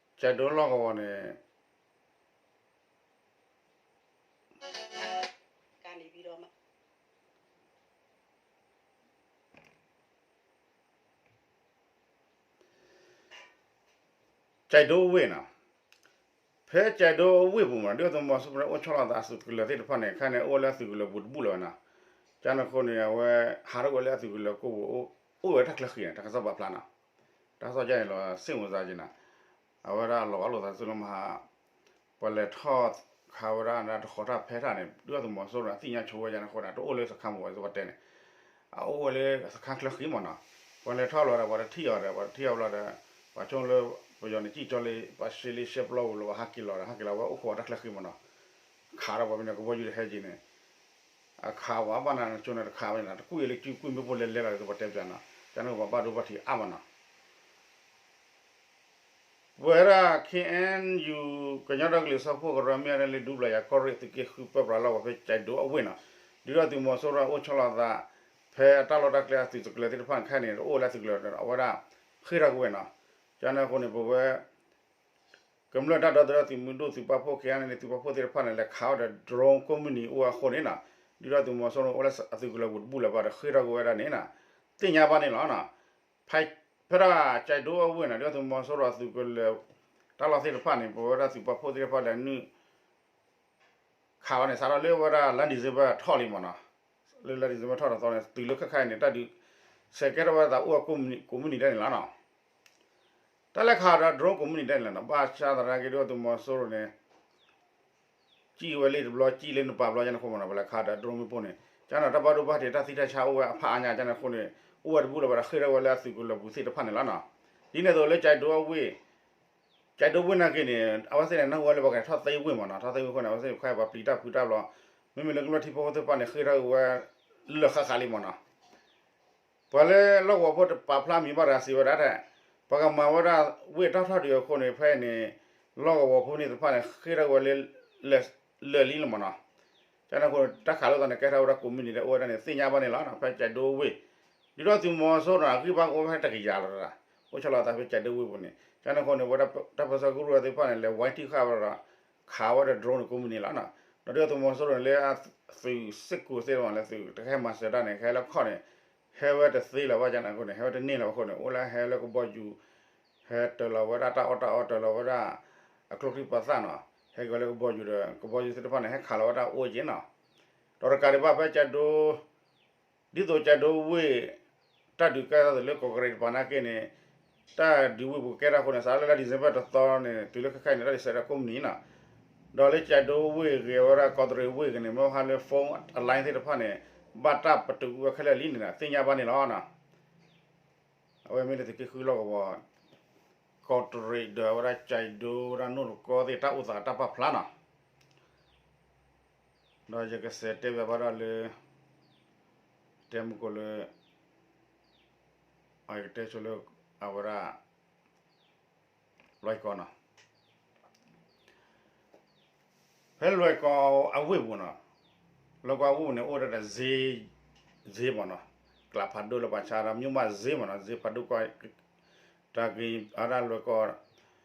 ကၠဲးဒိလီၢ်ကဝီၤန့ၣ် ကၠဲးဒိအဝ့ၢ်နီၤ, ဖဲကၠဲးဒိအဝ့ၢ်ပူၤမး ဒုၣ်ဒါသုးမီၤစိရိၤအိၣ်ဆီလီၤသးအသုးကလၢၤသ့ၣ်တဖၣ်န့ၣ် ခဲန့ၣ် အိၣ်ဝဲလၢအသုးကလၢၤပူၤတဘူၣ်လၢၤဘၣ်နီၤ, ကန့ၣ်အဃိန့ၣ် အဝဲ ဟးထီၣ်ကွံာ်လၢအသုးကလၢၤကိၢ်ပူၤ အိၣ်ဝဲတၢ်ချၢဃံန့ၣ် တၢ်ကစီၣ်ပာ်ဖျါနီၤ, တၢ်ကစီၣ်ယါန့ၣ်လီၤ စ့ၣ်မုၢ်စါက့ၤနီၤ, အဝဲဒၣ်လီၤဘၣ်လိာ်သးစုလီၤမဟါ ပှၤလဲၤထီၣ်ခးဝဲဒၣ်တဃီၤထၣ်ဖဲထၣ်န့ၣ် ဒုၣ်ဒါသုးမီၤစိရိၤန့ၣ် အသ့ၣ်ညါဆိဝဲယါန့ၣ်အဃိန့ၣ် တအိၣ်လၢစခါမူၤဝဲသ့ၣ်ပတဲန့ၣ်, အအိၣ်ဝဲလၢစခါချၢဃံမးနီၤ, ပှၤလဲၤထီၣ်လီၤဒီး ပှၤတထံၣ်အီၤဒီး ပှၤတထံၣ်အီၤဘျီဒီး ပှၤဆိလၢ ပယီၤန့ၣ် ကံၣ်ကၠီလံ ပှၤရှဲလံရှဲပျီဝံၤလီၤ ပှၤဟးက့ၤလီၤဒီး ဟးက့ၤလီၤဝဲအိၣ်ခိးတၢ်ချၢဃံမးနီၤ, ခးဒီးပှၤမ့ၢ်န့ၣ် ကဘီယူၤတဟဲက့ၤန့ၣ် အခးဝဲဘၣ်နၤ နဆိန့ၣ်တခးဝဲန့ၣ် တကွံာ်လၢကုကွံာ်မ့ၣ်ပိၢ်လဲၤလဲၤလီၤ ပတဲပျးနီၤ, ကန့ၣ်ပှၤဘၣ်ဒိဘၣ်ထံးအါမးနီၤ ပဝဲဒၣ် K N U ကညီဒီကလုာ်စၢဖှိၣ်ကရၢမ့ၢ်ဝဲဒၣ်လၢဒူပျၤယၤကီၢ်ရ့ၣ်သုးက့ဃုပၢပြးလီၢ်ကဝီၤဖဲကၠဲးဒိအဝ့ၢ်နီၤ, ဒုၣ်ဒါသုးမီၤစိရိၤအိၣ်ဆီလီၤသး ဖဲအတၢ်လီၢ်တၢ်ကျဲအသုးကလၢၤသ့ၣ်တဖၣ်န့ၣ် ခဲန့ၣ် တအိၣ်လၢသုးကလၢၤ အဝဲဒၣ် ဃ့ၢ်ထီၣ်ကွံာ်ဝဲနီၤ, ကန့ၣ်အဃိန့ၣ် ပဝဲ ကမျၢၢ်တၢ်ဒီသဒၢသုးမုၢ်ဒိၣ်သုးပာ်ဖှိၣ် K N L A သုးပာ်ဖှိၣ်သ့ၣ်တဖၣ်န့ၣ် လဲၤခးဝဲဒီး drone ကိးမုၢ်နံၤအိၣ်အဃိန့ၣ်နီၤ, ဒုၣ်ဒါသုးမီၤစိရိၤအိၣ်လၢအသုးကလၢၤပူၤတဘူၣ်လၢၤဘၣ်ဒီးဃ့ၢ်ထီၣ်ကွံာ်ဝဲဒၣ်န့ၣ်နီၤ, သ့ၣ်ညါဘၣ်န့ၣ်လီၤနီၤ, ဖဲဒၣ်ကၠဲးဒိအဝ့ၢ်နီၤ ဒုၣ်ဒါသုးမီၤစိရိၤအသုးကလၢၤ တၢ်လီၢ်သ့ၣ်တဖၣ်န့ၣ် ပဝဲဒၣ်သုးပာ်ဖှိၣ်သ့ၣ်တဖၣ်လဲၤနုာ် ခးဝဲန့ၣ် စးထီၣ်လၢဝဲဒၣ်လါ December ထီၣ်လံမးနီၤ, လၢလါ December ထီၣ်တသီန့ၣ် တုၤလၢခဲခါအံၤန့ၣ် တၢ်ဒုးဆဲးကဲထီၣ်ဝဲသးအိၣ်အကိးမုၢ်နံၤဒဲးန့ၣ်လီၤနီၤ, တၢ်လဲၤခးဒီး drone ကိးမုၢ်နံၤဒဲးန့ၣ်လီၤနီၤ, ဘၣ်ဆၣ်သနာ်က့ ဒုၣ်ဒါသုးမီၤစိရိၤန့ၣ် စံၣ်ဝဲလံတဘျီ စံၣ်လံနပာ်ဘျီယါန့ၣ်အဃိမးနီၤ ပလဲၤခးဒီး drone မ့ၣ်ပိၢ်န့ၣ် ကန့ၣ်တၢ်ဘၣ်ဒိဘၣ်ထံး တၢ်သံတၢ်ဆါအိၣ်ဝဲအဖးအါညါကန့ၣ်အဃိန့ၣ် အိၣ်ဝဲတဘူၣ်လၢၤဘၣ်ဒီးဃ့ၢ်ထီၣ်ဝဲလၢအသုးကလၢၤပူၤသ့ၣ်တဖၣ်န့ၣ်လီၤနီၤ, ဒ်န့ၣ်အသိးလၢကၠဲးဒိအဝ့ၢ် ကၠဲးဒိဝ့ၢ်နာ်က့န့ၣ် အဝဲသ့ၣ်န့ၣ် နၢ်ဟူဝဲလၢပှၤကထီၣ်သ့ဝ့ၢ်မးနီၤ, ထီၣ်သ့ဝ့ၢ်အဃိန့ၣ် အဝဲသ့ၣ်ခါပှၤပျံၤတၢ်ဖုးတၢ်ဘျီ, မ့မ့ၢ်လၢကမျၢၢ်ထံဖိကီၢ်ဖိသ့ၣ်တဖၣ်န့ၣ် ဃ့ၢ်ထီၣ်ကွံာ်ဝဲလၢာ်ဃၣ်ဃၣ်လံမးနီၤ ပှၤလၢလီၢ်ကဝီၤဖိတပာ်ဖျါမံၤဘၣ်တဂၤစံးဝဲဒၣ်ထဲ, ပှၤကမၤဝဲဒၣ်ဝ့ၢ်တၢ်ထီၣ်ဒုးအဃိန့ၣ် ဖဲအံၤန့ၣ် လီၢ်ကဝီၤဖိန့ၣ်တဖၣ်န့ၣ် ဃ့ၢ်ထီၣ်ဝဲလၢ လၢာ်လံလီၤမးနီၤ, ကန့ၣ်အဃိန့ၣ် တၢ်ခးလိာ်သးန့ၣ် ကဲထီၣ်ဝဲဒၣ်ကိးမုၢ်နံၤဒီးအိၣ်ဝဲဒၣ်န့ၣ် သ့ၣ်ညါဘၣ်န့ၣ်လီၤနီၤ, ဖဲကၠဲးဒိဝ့ၢ် ဒုၣ်ဒါသုးမီၤစိရိၤန့ၣ် အဂံၢ်ဘါကအိၣ်ဖဲတကယၤလီၤ, အိၣ်ဆီလီၤသးဖဲကၠဲးဒိဝ့ၢ်ပူၤန့ၣ် ကန့ၣ်အဃိန့ၣ် ဝဲဒၣ်တၢ်ပၢဆှၢကရူၢ်သ့ၣ်တဖၣ်န့ၣ် လဲၤဝဲထံၣ်ဃာ်ဝဲဒီး ခးဝဲဒီး drone န့ၣ် ကိးမုၢ်နံၤလီၤနီၤ, ဒီးဒုၣ်ဒါသုးမီၤစိရိၤန့ၣ် လၢအသုးစ့ၢ်ကီးသ့ၣ်တဖၣ်လၢသုးတကဟဲမၤစၢၤတၢ်န့ၣ် ကဟဲလၢခီၣ်န့ၣ် ဟဲဝဲတသ့လၢၤဘၣ်ကန့ၣ်အဃိန့ၣ် ဟဲဝဲတန့ၢ်လၢၤဘၣ်အဃိန့ၣ် အိၣ်လၢဟဲလၢကဘီယူၤ ဟဲတၢၤလီၤဝဲဒၣ်တၢ်အီၣ်တၢ်အီ တၢၤလီၤဝဲဒၣ် အကျိချံပာ်သၣ်နီၤ, ဟဲက့ၤလၢကဘီယူၤဒီး ကဘီယူၤသ့ၣ်တဖၣ်န့ၣ် ဟဲခးလီၤဝဲဒၣ်အိၣ်က့ၤနီၤ, ဒီးတကးဒံးဘၣ်ဖဲကၠဲးဒိ ဒ်သိးကၠဲးဒိဝ့ၢ် တၢ်ဒုးကဲထီၣ်သးလၢကီၢ်ကရ့းတပၤနာ်က့န့ၣ် တၢ်ဒုးဝ့ၢ်ပူၤကဲထီၣ်အဃိန့ၣ် စးထီၣ်လၢလါ December တသီန့ၣ် တုၤလၢခဲခါအံၤန့ၣ် တၢ်ဒုးဆဲးဒီးကိးမုၢ်နံၤနီၤ, ဒီးလၢကၠဲးဒိဝ့ၢ်ဂ့ၤ အဝဲဒၣ်ကီးတရံးဝ့ၢ်ဂ့ၤန့ၣ် မ့ၢ်ဟါလၢ phone အ line သ့ၣ်တဖၣ်န့ၣ် ဘၣ်တၢ်ပတုာ်ကွံာ်ဝဲခဲလၢာ်လံန့ၣ် သ့ၣ်ညါဘၣ်န့ၣ်လီၤနီၤ, အဝဲမ့ၢ်လၢသုးက့ဃုလီၢ်ကဝီၤ ကီးတရံးဒီးအဝဲဒၣ်ကၠဲးဒိဝဲဒၣ်နိၣ်တကီသ့ၣ်တၢ်အိၣ်သးတၢ်ပာ်ဖျါနီၤ, ဒီးယကစးတဲဘၣ်ဘၣ်ဒီးလၢ တဲမုၢ်ကိၣ်လၢ အကတဲဆိလၢ အဝဲဒၣ် လွဲၢ်ကီၢ်နီၤ, ဖဲလွဲၢ်ကီၢ်အဝ့ၢ်ပူၤနီၤ, လွဲၢ်ကီၢ်အဝ့ၢ်ပူၤန့ၣ် အိၣ်ဝဲဒၣ်ဒီး ဈေးမးနီၤ, ကျးဖးဒိၣ်လၢပှၤဆါဒီး မြို့မဈေးမးနီၤ, ဈေးဖးဒိၣ်ကွၢ် တၢ်က့ၤအဝဲဒၣ်လွဲၢ်ကီၢ်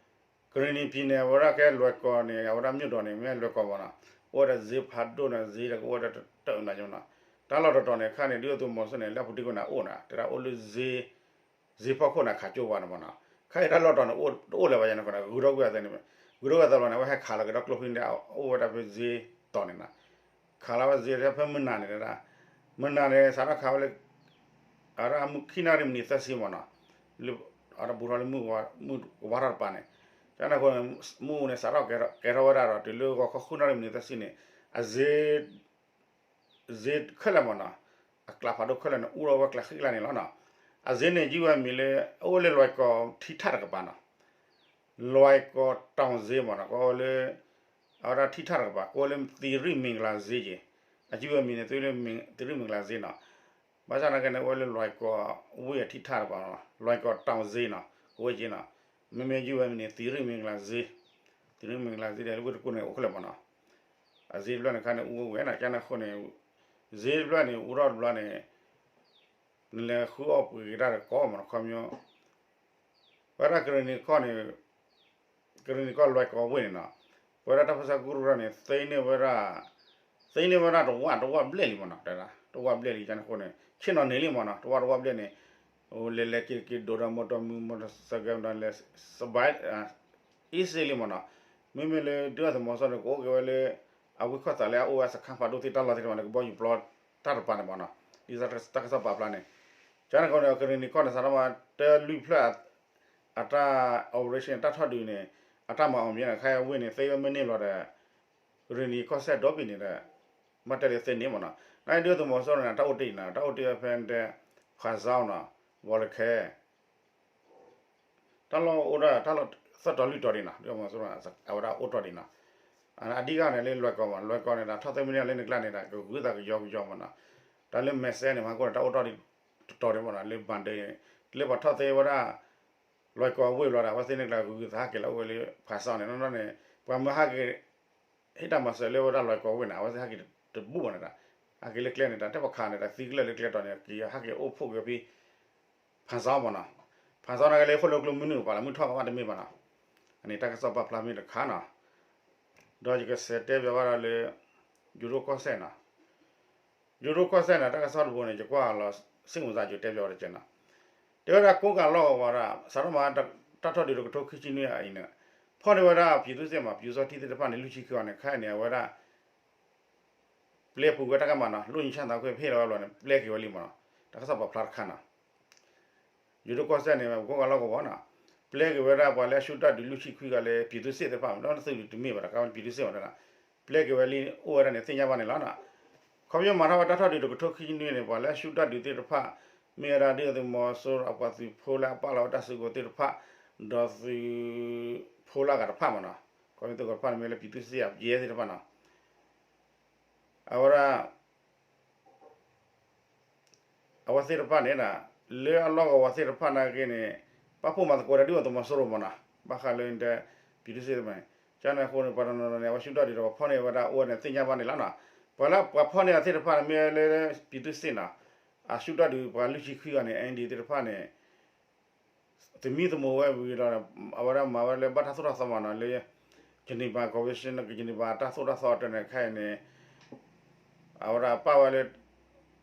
ကရံၣ်နံၣ်ဖံန့ၣ် အဝဲဒၣ်ကဲလွဲၢ်ကီၢ်န့ၣ် အဝဲဒၣ်မြို့တော်န့ၣ် မ့ၢ်လွဲၢ်ကီၢ်မးနီၤ, အိၣ်ဝဲဒၣ်ဈေးဖးဒိၣ်န့ၣ် ဈေးဒီးကအိၣ်ဝဲဒၣ်တၢ်အၢၣ်နၤကမးနီၤ, တၢ်လီၢ်တတီၤန့ၣ် ခါန့ၣ် ဒုၣ်ဒါသုးမီၤစိရိၤန့ၣ် လၢအပူၤတ့ၢ်ခိၣ်န့ၣ် အိၣ်နၤ တဲဒၣ်အိၣ်လၢ ဈေးဖီခိၣ်န့ၣ် ခးကၠိဝါန့ၣ်မးနီၤ, ခါအံၤတၢ်လီၢ်တတီၤန့ၣ် တအိၣ်လၢၤဘၣ်ယါန့ၣ်အဃိန့ၣ် ဂုၤထီၣ်ကွံာ်အသးန့ၣ် ဃုာ်ထီၣ်ဝဲသးဘျီန့ၣ် အဝဲဟဲခးလီၤက့ၤဒီးကျိချံန့ၣ် အိၣ်ဝဲဒၣ်ဖဲစ့တီၤန့ၣ်နီၤ, ခးလီၤဝဲစ့ဖဲမုၢ်နၤန့ၣ်ဒၣ်, မုၢ်နၤန့ၣ် စးထီၣ်ခးဝဲလၢ အဝဲဒၣ်မုၢ်ခံနၣ်ရံၣ်မံးနံးသၢဆံမ့ၢ်နီၤ, လၢအဝဲဒၣ်ဘူးထီၣ်လၢမုၢ်ကဝါထီၣ်တပၤန့ၣ်, ကန့ၣ်အဃိန့ၣ် မုၢ်အူန့ၣ် စးထီၣ်ကဲထီၣ်ဝဲဒၣ်ဒီး တုၤလၢဂီၤခီဃုနၣ်ရံၣ်မံးနံးသၢဆံန့ၣ် အစ့ စ့ခဲလၢာ်မ့ၢ်နီၤ, အကျးဖးဒိၣ်ခဲလၢာ်န့ၣ် အူထီၣ်ဝဲကျးဃံကျးန့ၣ်လီၤနီၤ. အစ့န့ၣ် ယုၢ်ဝဲမံၤလၢ အအိၣ်လၢလွဲၢ်ကီၢ်ထံထၣ်တကပၤနီၤ, လွဲၢ်ကီၢ်တီၣ်စ့မ့ၢ်နီၤ, ကအိၣ်လၢ အဝဲဒၣ်ထံထၣ်တကပၤ ကအိၣ်လၢသံရံၣ်မ့ၢ်ကလၤစ့က့ၤ, အယုၢ်ဝဲမံၤန့ၣ် သံရံၣ်မ့ၢ်ကလၤစ့နီၤ. ဘၣ်ဆၣ်သနာ်က့န့ၣ် အဝဲလၢလွဲၢ်ကီၢ်ဝ့ၢ်အထံထၣ်တကပၤနီၤ, လွဲၢ်ကီၢ်တီၣ်စ့နီၤ, ကဝဲက့ၤနီၤ, မ့မ့ၢ်ယုၢ်ဝဲမံၤန့ၣ် သံရံၣ်မ့ၢ်ကလၤစ့, သံရံၣ်မ့ၢ်ကလၤစ့ဒီး လၢဝ့ၢ်တကူၣ်န့ၣ် အိၣ်ခဲလၢာ်မ့ၢ်နီၤ. အစ့တဖျၢၣ်န့ၣ်ခါန့ၣ် အူဝဲဝဲနီၤ, ကန့ၣ်အဃိန့ၣ် စ့တဖျၢၣ်န့ၣ် အူထီၣ်တဘျီန့ၣ် နလဲၤဃုအီၣ်ပှ့ၤက့ၤတၢ်ဒီးကီမ့ၢ်နီၤ, ခီပညီ ဝဲဒၣ်ကရ့ၣ်နံၤကီၢ်န့ၣ် ကရ့ၣ်နံၤကီၢ်လွဲၢ်ကီၢ်ဝ့ၢ်န့ၣ်နီၤ, ပဝဲဒၣ်တၢ်ပၢဆှၢကရူၢ်န့ၣ် သ့န့ၢ်ဝဲဒၣ် သ့န့ၢ်ဝဲဒၣ်တဝၣ် တဝၣ်ဘျဲၣ်လံမ့ၢ်နီၤ, တဝၣ်ဘျဲၣ်လံ ကန့ၣ်အဃိန့ၣ် ဆ့ၣ်နီၤန့ၢ်လံမ့ၢ်နီၤ, တဝၣ်တဝၣ်ဘျဲၣ်န့ၣ် လဲၤလဲၤက့ၤက့ၤဒိၣ်ဒီး မီတီမူ မီတီစဲးကဲဒီး လဲၤ စဘဲ easy လံမ့ၢ်နီၤ. မ့မ့ၢ်လၢဒုၣ်ဒါသုးမီၤစိရိၤန့ၣ် ကအိၣ်က့ၤဝဲလၢ အဝ့ၢ်ခီၣ်သးလၢအအိၣ်ဝဲစခါဖးဒိၣ်သ့ၣ်တၢ်လီၢ်သ့ၣ်တဖၣ်န့ၣ် ကဘီယူၤပျီတၢ်တပၤန့ၣ်မ့ၢ်နီၤ, ဒ်တၢ်ကစီၣ်ပာ်ဖျါန့ၣ်, ကန့ၣ်အဃိန့ၣ် ကရ့ၣ်နံၤကီၢ်န့ၣ် စးထီၣ်မး တၢလွံၢ်ဖျၢၣ် အတၢ် operation တၢ်ထီၣ်ဒုးန့ၣ် အတၢ်မၤအီၣ်မံၤန့ၣ် ခဲအံၤဝ့ၢ်န့ၣ် သ့ဝဲမ့ၢ်န့ၢ်ဘျီဒီး ကရ့ၣ်နံၤကီၢ်စဲၣ်ဒီဘ့ၣ်န့ၣ်ဒီး ဘၣ်တဲလၢသ့န့ၣ်မ့ၢ်နီၤ. နာ်က့ဒုၣ်ဒါသုးမီၤစိရိၤန့ၣ် တၢ်အိၣ်တ့ၢ်နီၤ, တၢ်အိၣ်တ့ၢ်ဝဲဖဲတဲ ဖးစီနီၤ, ဝီၤလၢခဲ တၢ်လီၢ်အိၣ်ဒီး တၢ်လီၢ်သၢတီၤလွံၢ်တီၤဒံးနီၤ, ဒုၣ်ဒါသုးမီၤစိရိၤ အဝဲဒၣ်အိၣ်တီၢ်ဒံးနီၤ. အဒံကန့ၣ်လၢလွဲၢ်ကီၢ်မ့ၢ် လွဲၢ်ကီၢ်န့ၣ်ဒီး ထီၣ်သ့မ့ၢ်န့ၢ်လၢနကျါန့ၣ်ဒီး ကဂုၤသးကယီကယီမ့ၢ်နီၤ. တၢ်လၢမဲာ်စဲန့ၣ် မၤကိၢ်န့ၣ် တၢ်အိၣ်တီၢ်ဒံးတတီၤဒံးမ့ၢ်နီၤ, လၢဘၣ်ဒၢ လၢပှၤထီၣ်သ့ဝဲဒၣ် လွဲၢ်ကီၢ်ဝ့ၢ်ဘျီဒီး အဝဲသ့ၣ်န့ၣ်ကျါ ဂုၤဂုၤသးဟးက့ၤလၢအအိၣ်ဝဲလၢဖးစီန့ၣ်နီၤန့ၣ်, ပှၤမၢဟးက့ၤ ဟ့ၣ်တၢ်မၤစၢၤလၢဝဲဒၣ်လွဲၢ်ကီၢ်ဝ့ၢ်န့ၣ် အဝဲသ့ၣ်ဟဲက့ၤတဘူၣ်ဘၣ်န့ၣ်ဒီး ဟဲက့ၤလၢကျဲန့ၣ်ဒီး တဲပခးန့ၣ်ဒီး သံကလၢာ်လၢကျဲတီၤန့ၣ် က့ၤဟဲက့ၤအိၣ်ဖှိၣ်က့ၤဖဲ ဖးစီမ့ၢ်နီၤ. ဖးစီန့ၣ်က့လၢဃိၣ်လၢကျိမုၢ်နုာ်ကပၤလၢမုၢ်ထီၣ်ကဘၣ်တမ့ၢ်ဘၣ်နီၤ. အန့ၣ်တၢ်ကစီၣ်ပာ်ဖျါမ့ၢ်တခါနီၤ. ဒီးယကစံးတဲဘၣ်ဝဲဒၣ်လၢ ယိၤဒိၣ်ကီၢ်စဲၣ်နီၤ. ယိၤဒိၣ်ကီၢ်စဲၣ်န့ၣ် တၢ်ကစီၣ်တဘိန့ၣ် ယကွၢ်လီၤ စ့ၣ်မုၢ်သး ယတဲဘၣ်ဝဲတကဲနီၤ. တဲဝဲဒၣ်ကိးကၤလီၢ်ကဝီၤဒၣ် စးထီၣ်မး တၢ်ထီၣ်ဒုးတကထိခံဆံနွံအံၤန့ၣ် ဖီၣ်န့ၢ်ဝဲဒၣ် ပြည်သူ့စစ်မး ပျူစောထီးသ့ၣ်တဖၣ်န့ၣ် လွံၢ်ဆံခွံဂၤန့ၣ် ခဲအံၤန့ၣ် အဝဲဒၣ် ပျဲပူၤဝဲတၢ်ကမၣ်နီၤ, လွတ်ငြိမ်းချမ်းသာခွင့် ဟ့ၣ်လီၤဝဲဘျီန့ၣ် ပျဲက့ၤဝဲလံမ့ၢ်နီၤ. တၢ်ကစီၣ်ပာ်ဖျါတခါနီၤ. ယိၤဒိၣ်ကီၢ်စဲၣ်န့ၣ် ကိးကၤလီၢ်ကဝီၤနီၤ, ပျဲက့ၤဝဲဒၣ်ပှၤလၢအဆူၣ်တၢ်ဒုးလွံၢ်ဆံခွံဂၤလၢ ပြည်သူ့စစ်သ့ၣ်တဖၣ် ဒီးသုးဒုးတမ့ၢ်ဘၣ်ဒီး ကဝဲ ပြည်သူ့စစ်မးနီၤ, ပျဲက့ၤဝဲလံ အိၣ်ဝဲဒၣ်န့ၣ် သ့ၣ်ညါဘၣ်န့ၣ်လီၤနီၤ. ခီဖျိမၤထီၣ်ဝဲတၢ်ထီၣ်ဒုးတကထိခံဆံနွံန့ၣ် ပှၤလၢအဆူၣ်တၢ်ဒုးသ့ၣ်တဖၣ် မ့ၢ်ဝဲဒၣ်ဒုၣ်ဒါသုးမီၤစိရိၤအပှၤသုးဖိလၢအပာ်လီၤဝဲတၢ်စုကဝဲၤသ့ၣ်တဖၣ် ဒီးသုးဖိလၢအဂၤတဖၣ်မ့ၢ်နီၤ, ခီဖျိသုးကီၢ်တဖၣ်န့ၣ်မ့ၢ်လၢ ပြည်သူ့စစ် အပျဲသ့ၣ်တဖၣ်နီၤ. အဝဲဒၣ် အဝဲသ့ၣ်တဖၣ်န့ၣ် လၢအလီၢ်ကဝီၤသ့ၣ်တဖၣ်နာ်က့န့ၣ် ပာ်ဖှိၣ်မၤသကိးဒီးဒုၣ်ဒါသုးမီၤစိရိၤမ့ၢ်နီၤ, ဘၣ်ဃးလၢ ပြည်သူ့စစ်မး, ကန့ၣ်အဃိန့ၣ် ပှၤတနီၤနီၤန့ၣ် အဝဲဆူၣ်တၢ်ဒုးဒီးပှၤဖီၣ်န့ၢ်ဝဲဒၣ်အိၣ်ဝဲန့ၣ် သ့ၣ်ညါဘၣ်န့ၣ်လီၤနီၤ. ပှၤလၢပှၤဖီၣ်န့ၢ်အသ့ၣ်တဖၣ်န့ၣ် မ့ၢ်လၢ ပြည်သူ့စစ်နီၤ, အဆူၣ်တၢ်ဒုးပှၤလွံၢ်ဆံခွံဂၤန့ၣ် အၣ်အၣ်ဒီအ့ၣ် သ့ၣ်တဖၣ်န့ၣ် သမံသမိးဝဲဝံၤဒီး အဝဲဒၣ်မၤဝဲလၢဘၣ်တၢ်သိၣ်တၢ်သီမ့ၢ်နီၤ, လၢ Geneva Convention က Geneva တၢ်သိၣ်တၢ်သီတၢ်န့ၣ် ခဲအံၤန့ၣ် အဝဲဒၣ်ပာ်ဝဲလၢ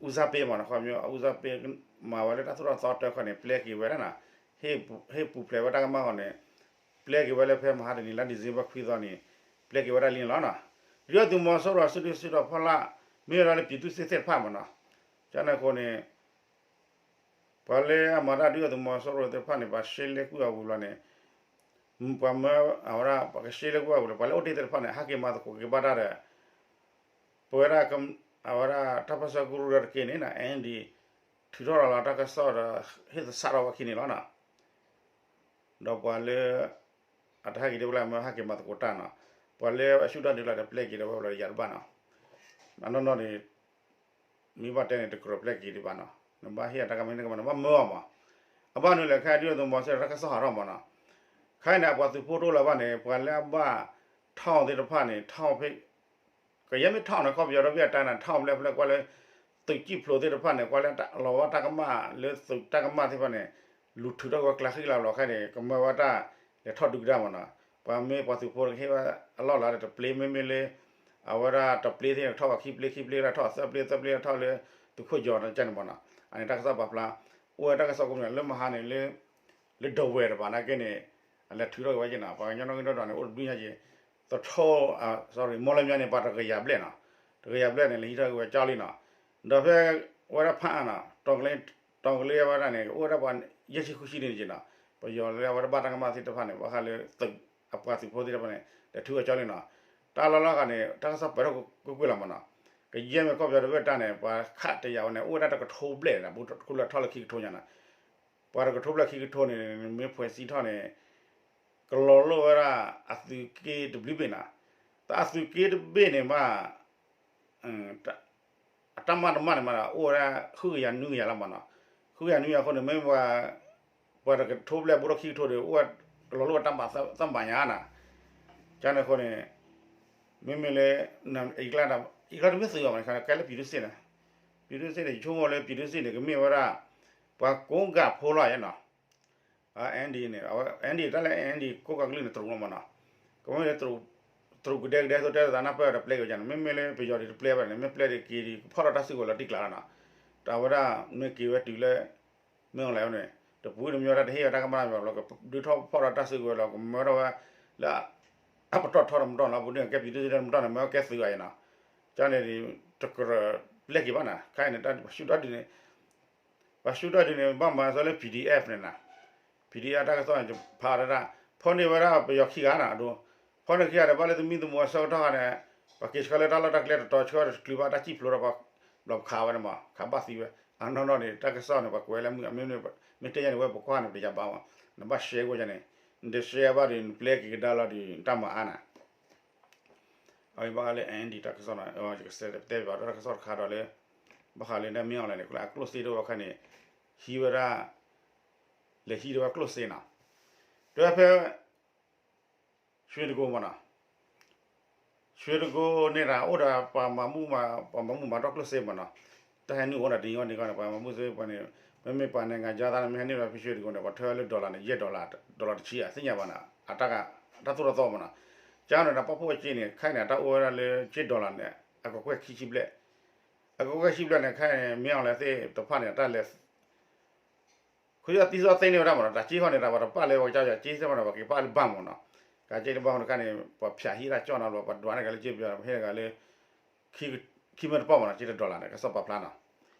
ဦးစားပေးမ့ၢ်နီၤ, ခီဖျိ ဦးစားပေး မၤဝဲလၢတၢ်သိၣ်တၢ်သီတၢ်ခီန့ၣ် ပျဲက့ၤဝဲဒၣ်နီၤ, ဟ့ၣ်ပူၤဖျဲးဝဲတၢ်ကမၣ်ဃီန့ၣ် ပျဲက့ၤဝဲလၢဖဲမဟါတနံၤလါ December ခွံသီန့ၣ် ပျဲက့ၤဝဲဒၣ်လံန့ၣ်လီၤနီၤ. ဒုၣ်ဒါသုးမီၤစိရိၤ စုဒုၣ်စုတီၤဖီလာ် မ့ၢ်ဝဲဒၣ်လၢ ပြည်သူ့စစ်သ့ၣ်တဖၣ်မ့ၢ်နီၤ, ကန့ၣ်အဃိန့ၣ် ပှၤလၢအမၤတၢ်ဒုၣ်ဒါသုးမီၤစိရိၤသ့ၣ်တဖၣ်န့ၣ် ပှၤရှဲလဲကူၣ်အဝံၤဘျီန့ၣ် ပှၤမၢအဝဲဒၣ် ပှၤကရှဲလဲကူၣ်အဝံၤလီၤ ပှၤလၢအိၣ်တ့ၢ်သ့ၣ်တဖၣ်န့ၣ် ဟဲက့ၤမၤသကိးက့ၤဘၣ်တၢ်ဒီး ပဝဲဒၣ် အဝဲဒၣ်တၢ်ပၢဆှၢကရူၢ်တက့ၢ်န့ၣ် အၣ်အၣ်ဒီအ့ၣ် ထုးထီၣ်လီၤလၢတၢ်ကစီၣ်ဒီး ဟ့ၣ်သဆၣ်ထီၣ်ဝဲခံန့ၣ်လီၤနီၤ. ဒီးပှၤလၢ အတဟဲက့ၤဒ်ဝဲလၢမၢဟဲက့ၤမၤသကိးတၢ်နီၤ, ပှၤလၢအဆူၣ်တၢ်ဒုးလီၤဒီးပျဲက့ၤဒီးဝဲဘျီဒီးယၤတဘၣ်နီၤ, အနီၢ်နီၢ်န့ၣ် မ့ၢ်ဘၣ်တဲန့ၣ် တကြၢးပျဲက့ၤဒံးဘၣ်နီၤ, နဘၣ်ဟ့ၣ်အတၢ်ကမၣ်န့ၣ်ကမၣ် နဘၣ်မၢအီၤမး, အဘၣ်နုၤလဲၣ် ခဲအံၤဒုၣ်ဒါသုးမီၤစိရိၤတၢ်ကစီၣ်ဟးထီၣ်မးနီၤ, ခဲအံၤန့ၣ် အပှၤသုးဖိတအိၣ်လၢၤဘၣ်န့ၣ် ပှၤလၢအဘၣ်ထီၣ်သ့ၣ်တဖၣ်န့ၣ် ထီၣ်ဖဲ ကယဲၢ်မ့ၢ်ထီၣ်န့ၣ် ကီၢ်ပယီၤဒီဘ့ၣ်အတၢ်န့ၣ် ထီၣ်ဘျဲၣ်ဖျဲၣ်ကွၢ်လၢ သုးကံၣ်ဖျိးသ့ၣ်တဖၣ်န့ၣ် ကွၢ်လၢလီၤဝဲတၢ်ကမၣ်လၢသုးတၢ်ကမၣ်သ့ၣ်တဖၣ်န့ၣ် လူၤထုးထီၣ်ဝဲကျါဃံလၤလီၤခဲန့ၣ် ကမၢဝဲတၢ်လဲၤထီၣ်ဒုးကဒါမးနီၤ, ပှၤမ့ၢ်ပှၤသုးဖိကဟ့ၣ်ဝဲအလီၢ်လၤဒီးတပျ့ မ့မ့ၢ်လၢ အဝဲဒၣ်တပျ့သ့ၣ်န့ၣ် ထီၣ်ဝဲခံပျ့ ခံပျ့ကထီၣ်သၢပျ့ သၢပျ့ထီၣ်လၢ သုးခိၣ်ယီၤန့ၣ်ကန့ၣ်မးနီၤ, အန့ၣ်တၢ်ကစီၣ်ပာ်ဖျါ အိၣ်ဝဲတၢ်ကစီၣ်ကိးမံၤလၢမဟါန့ၣ်လၢ လၢဒဝဲၢ်တပၤနာ်က့န့ၣ် အလဲၤထုးထီၣ်က့ၤဝဲက့ၤနီၤ, ပှၤကညီနီၣ်ဂံၢ်နီၣ်ဒွးန့ၣ် အိၣ်တဘျုးညါက့ၤ, သထီ, sorry, မီလၢမီန့ၣ် ပှၤတကယၤဘျဲၣ်နီၤ, တကယၤဘျဲၣ်န့ၣ် လဲၤဟံးထီၣ်က့ၤဝဲကၠီလံနီၤ, ဒီးဖဲဝဲဒၣ်ဖးအါနီၤ, တီၤကလ့ဝဲဒၣ်န့ၣ် အိၣ်ဝဲဒၣ်ပှၤယဲၢ်ဆံဃုဆံန့ၣ်က့ၤနီၤ, ပယီၤလၢအဝဲတဘၣ်တၢ်ကမၣ်သ့ၣ်တဖၣ်န့ၣ် ဘၣ်ဃးလၢသုး, အပှၤသုးဖိသ့ၣ်တဖၣ်န့ၣ် လဲၤထုးဝဲကၠီလံနီၤ, တၢ်လီၢ်လီၢ်ဂၤန့ၣ် တၢ်ကစီၣ်ပၢၢ်ထီၣ်ကွ့ၢ်ကွ့ၢ်လီၤမးနီၤ, ကယဲၢ်မ့ၢ်ကီၢ်ပယီၤတဘ့ၣ်တၢ်န့ၣ် ပှၤခးတယာ်ဝဲန့ၣ် အိၣ်ဝဲဒၣ်တကထိဘျဲၣ်န့ၣ် ဘူးတခိၣ်လၢထီၣ်လၢခံကထိညါနီၤ, ပှၤတကထိဘျဲၣ်ခံကထိန့ၣ် မ့ၢ်ဖှဲးစံးထီၣ်န့ၣ် ကလီၤလိၣ်ဝဲဒၣ်အသုးက့တဘျုးဘ့ၣ်နီၤ, တၢ်အသုးက့တဘ့ၣ်န့ၣ်မး အတၢ်မၤတမၣ်န့ၣ်မး အိၣ်ဝဲဒၣ်ဃုကယၤနွံကယၤလီၤမးနီၤ, ဃုကယၤနွံကယၤအဃိန့ၣ် မ့ၢ်ပှၤ, ပှၤတကထိဘျဲၣ်ဘူးထီၣ်ခံကထိဒီး အိၣ်ဝဲကလီၤလိၣ်ဝဲတၢ်မၤသၣ်မၤညါနီၤ, ကန့ၣ်အဃိန့ၣ် မ့မ့ၢ်လၢ အံၤကျါတမ့ၢ်သုးအီၤမး ကဲလၢ ပြည်သူ့စစ် န့ၣ်, ပြည်သူ့စစ် န့ၣ် ယဆိကမိၣ်လၢ ပြည်သူ့စစ် န့ၣ် ကမ့ၢ်ဝဲဒၣ် ပှၤကိးဂၤဖိလီၤယဲနီၤ, အ ND န့ၣ်, ND တၢ်လၢ ND ကိးဂၤကလုာ်န့ၣ် တရူးလီၤမးနီၤ, ကမ့ၢ်လၢ တရူးကဒဲကဒဲသိးတဲသးနၢ်ပၢၢ်ဒီးပျဲက့ၤန့ၣ် မ့မ့ၢ်လၢပယီၤဒ်တပျဲဘၣ်န့ၣ် မ့ၢ်ပျဲဒ်က့ၤဒ်ကဖီၣ်ထီၣ်တၢ်စုကဝဲၤလီၤတံၢ်ကျါလီၤနီၤ, တၢ်ဝဲဒၣ်မ့ၢ်က့ၤဝဲတုၤလၢ မ့ၢ်အီၤလဲၣ်န့ၣ် တပူၤတမံၤဝဲဒၣ်တဟ့ၣ်ဝဲတၢ်ကမၣ်ဘၣ်လီၤ ကဒုးထီၣ်ဖီၣ်ဒီးတၢ်စုကဝဲၤလီၤ ကမၢထီၣ်ဝဲ လၢ အပတီၢ်ထီတမတီၢ်လီၤ ပူၤန့ၣ် ကဲ ပြည်သူ့စစ် တမတီၢ်န့ၣ် မ့ၢ်ကဲသုးအံၤနီၤ, ကန့ၣ် တကြၢးပျဲက့ၤဘၣ်နီၤ ခဲအံၤန့ၣ် ပှၤဆူၣ်ထီၣ်ဒုးန့ၣ် ပှၤဆူၣ်ထီၣ်ဒုးန့ၣ် ဘၣ်မၤစၢၤလၢ PDF န့ၣ်နီၤ, PDF တၢ်ကစီၣ်န့ၣ် ယဖးဝဲဒၣ် ဖီၣ်န့ၢ်ဝဲဒၣ်ပယီၤခံဂၤနီၤ အဒိ ဖီၣ်န့ၢ်ခံဂၤဒီး ဘၣ်လၢသမံသမိးအဆၢကတီၢ်ခါန့ၣ် ပှၤက့ၤဆှၢလၢတၢ်လီၢ်တၢ်ကျဲတတီၤဆှၢတချုးဘၣ်တၢ်စံၣ်ဖျိဒီး ဘျီပခးဝဲန့ၣ်မး ခးဘၣ်သံဝဲ အနီၢ်နီၢ်န့ၣ် တၢ်ကစီၣ်န့ၣ် ပှၤကွဲးလၢမုၢ်အမ့ၢ် မ့ၢ်တဲယၤန့ၣ် ဝဲပကွၢ်န့ၣ် ပတယၤဘၣ်မး နဘၣ်ရှဲကွၢ်ယၤန့ၣ် နတရှဲဘၣ်ဒီး နပျဲက့ၤကဒါလီၤဒီး တၢ်မၤအါနီၤ အဝဲဘၣ်ဃးလၢ ND တၢ်ကစီၣ်နီၤ ယကတဲဘၣ်ဒီးတၢ်ကစီၣ်တခါဒီးလၢ ဘၣ်ဃးလၢ မ့ၢ်အီၤလဲၣ်န့ၣ် အကျိၣ်စ့တအိၣ်အခါန့ၣ် ဟံးဝဲဒၣ် လဲၤဟံးဒၣ်ဝဲကျိၣ်စ့နီၤ တဲဝဲဖဲ ရွှေတိဂိၤမးနီၤ ရွှေတိဂိၤန့ၣ်ဒီး အိၣ်ဒီးပှၤမၤမူးမၤ ပှၤမၤမူးမၤတီၢ်ကျိၣ်စ့မးနီၤ တၢ်ဟဲနုာ်အိၣ်ဒီးတနံၤအံၤန့ၣ် ပှၤမၤမူးစ့ပှၤန့ၣ် မ့မ့ၢ်ပှၤ နိုင်ငံခြားသား န့ၣ် မ့ၢ်ဟဲနုာ်ဒီးဖဲရွှေတိဂိၤန့ၣ် ပှၤထၢဝဲလၢ dollar န့ၣ် ယဲၢ် dollar dollar တဆံဧါ သ့ၣ်ညါဘၣ်နီၤ အတၢ် တၢ်သိၣ်တၢ်သီမးနီၤ ကန့ၣ်ဒီး ပာ်ဖှိၣ်ဝဲက့န့ၣ် ခဲအံၤန့ၣ် တၢ်အိၣ်ဝဲဒၣ်လၢ က့ dollar န့ၣ် အကကွဲၢ်ခံဆံဘျဲၣ် အကကွဲၢ်ခံဆံဘျဲၣ်န့ၣ် ခဲအံၤန့ၣ် မ့ၢ်အီၤလဲၣ်သ့ၣ်တဖၣ်န့ၣ် တၢ်လဲၤ ခီသံသီသ့န့ၢ်ဝဲဒၣ်မးနီၤ တၢ်က့ဃီန့ၣ် တၢ်ပှၤတပာ်လၢပှၤကစၢ်ယွၤ က့သ့ၣ်မးနီၤ ပှၤက့ၤပာ်လၢဘၣ်မးနီၤ ကက့တဘၣ်မးနီၤ ခဲန့ၣ် ပှၤဖၠးဟံၣ်တၢ်ကၠီၣ်နီၤ ပှၤဒွးန့ၢ်က့ၤလၢက့ပယီၤ ပဟ့ၣ်က့ၤလၢ ခံမ့ၢ်တပီၢ်မးနီၤ က့တ dollar န့ၣ် ကစီၣ်ပာ်ဖျါနီၤ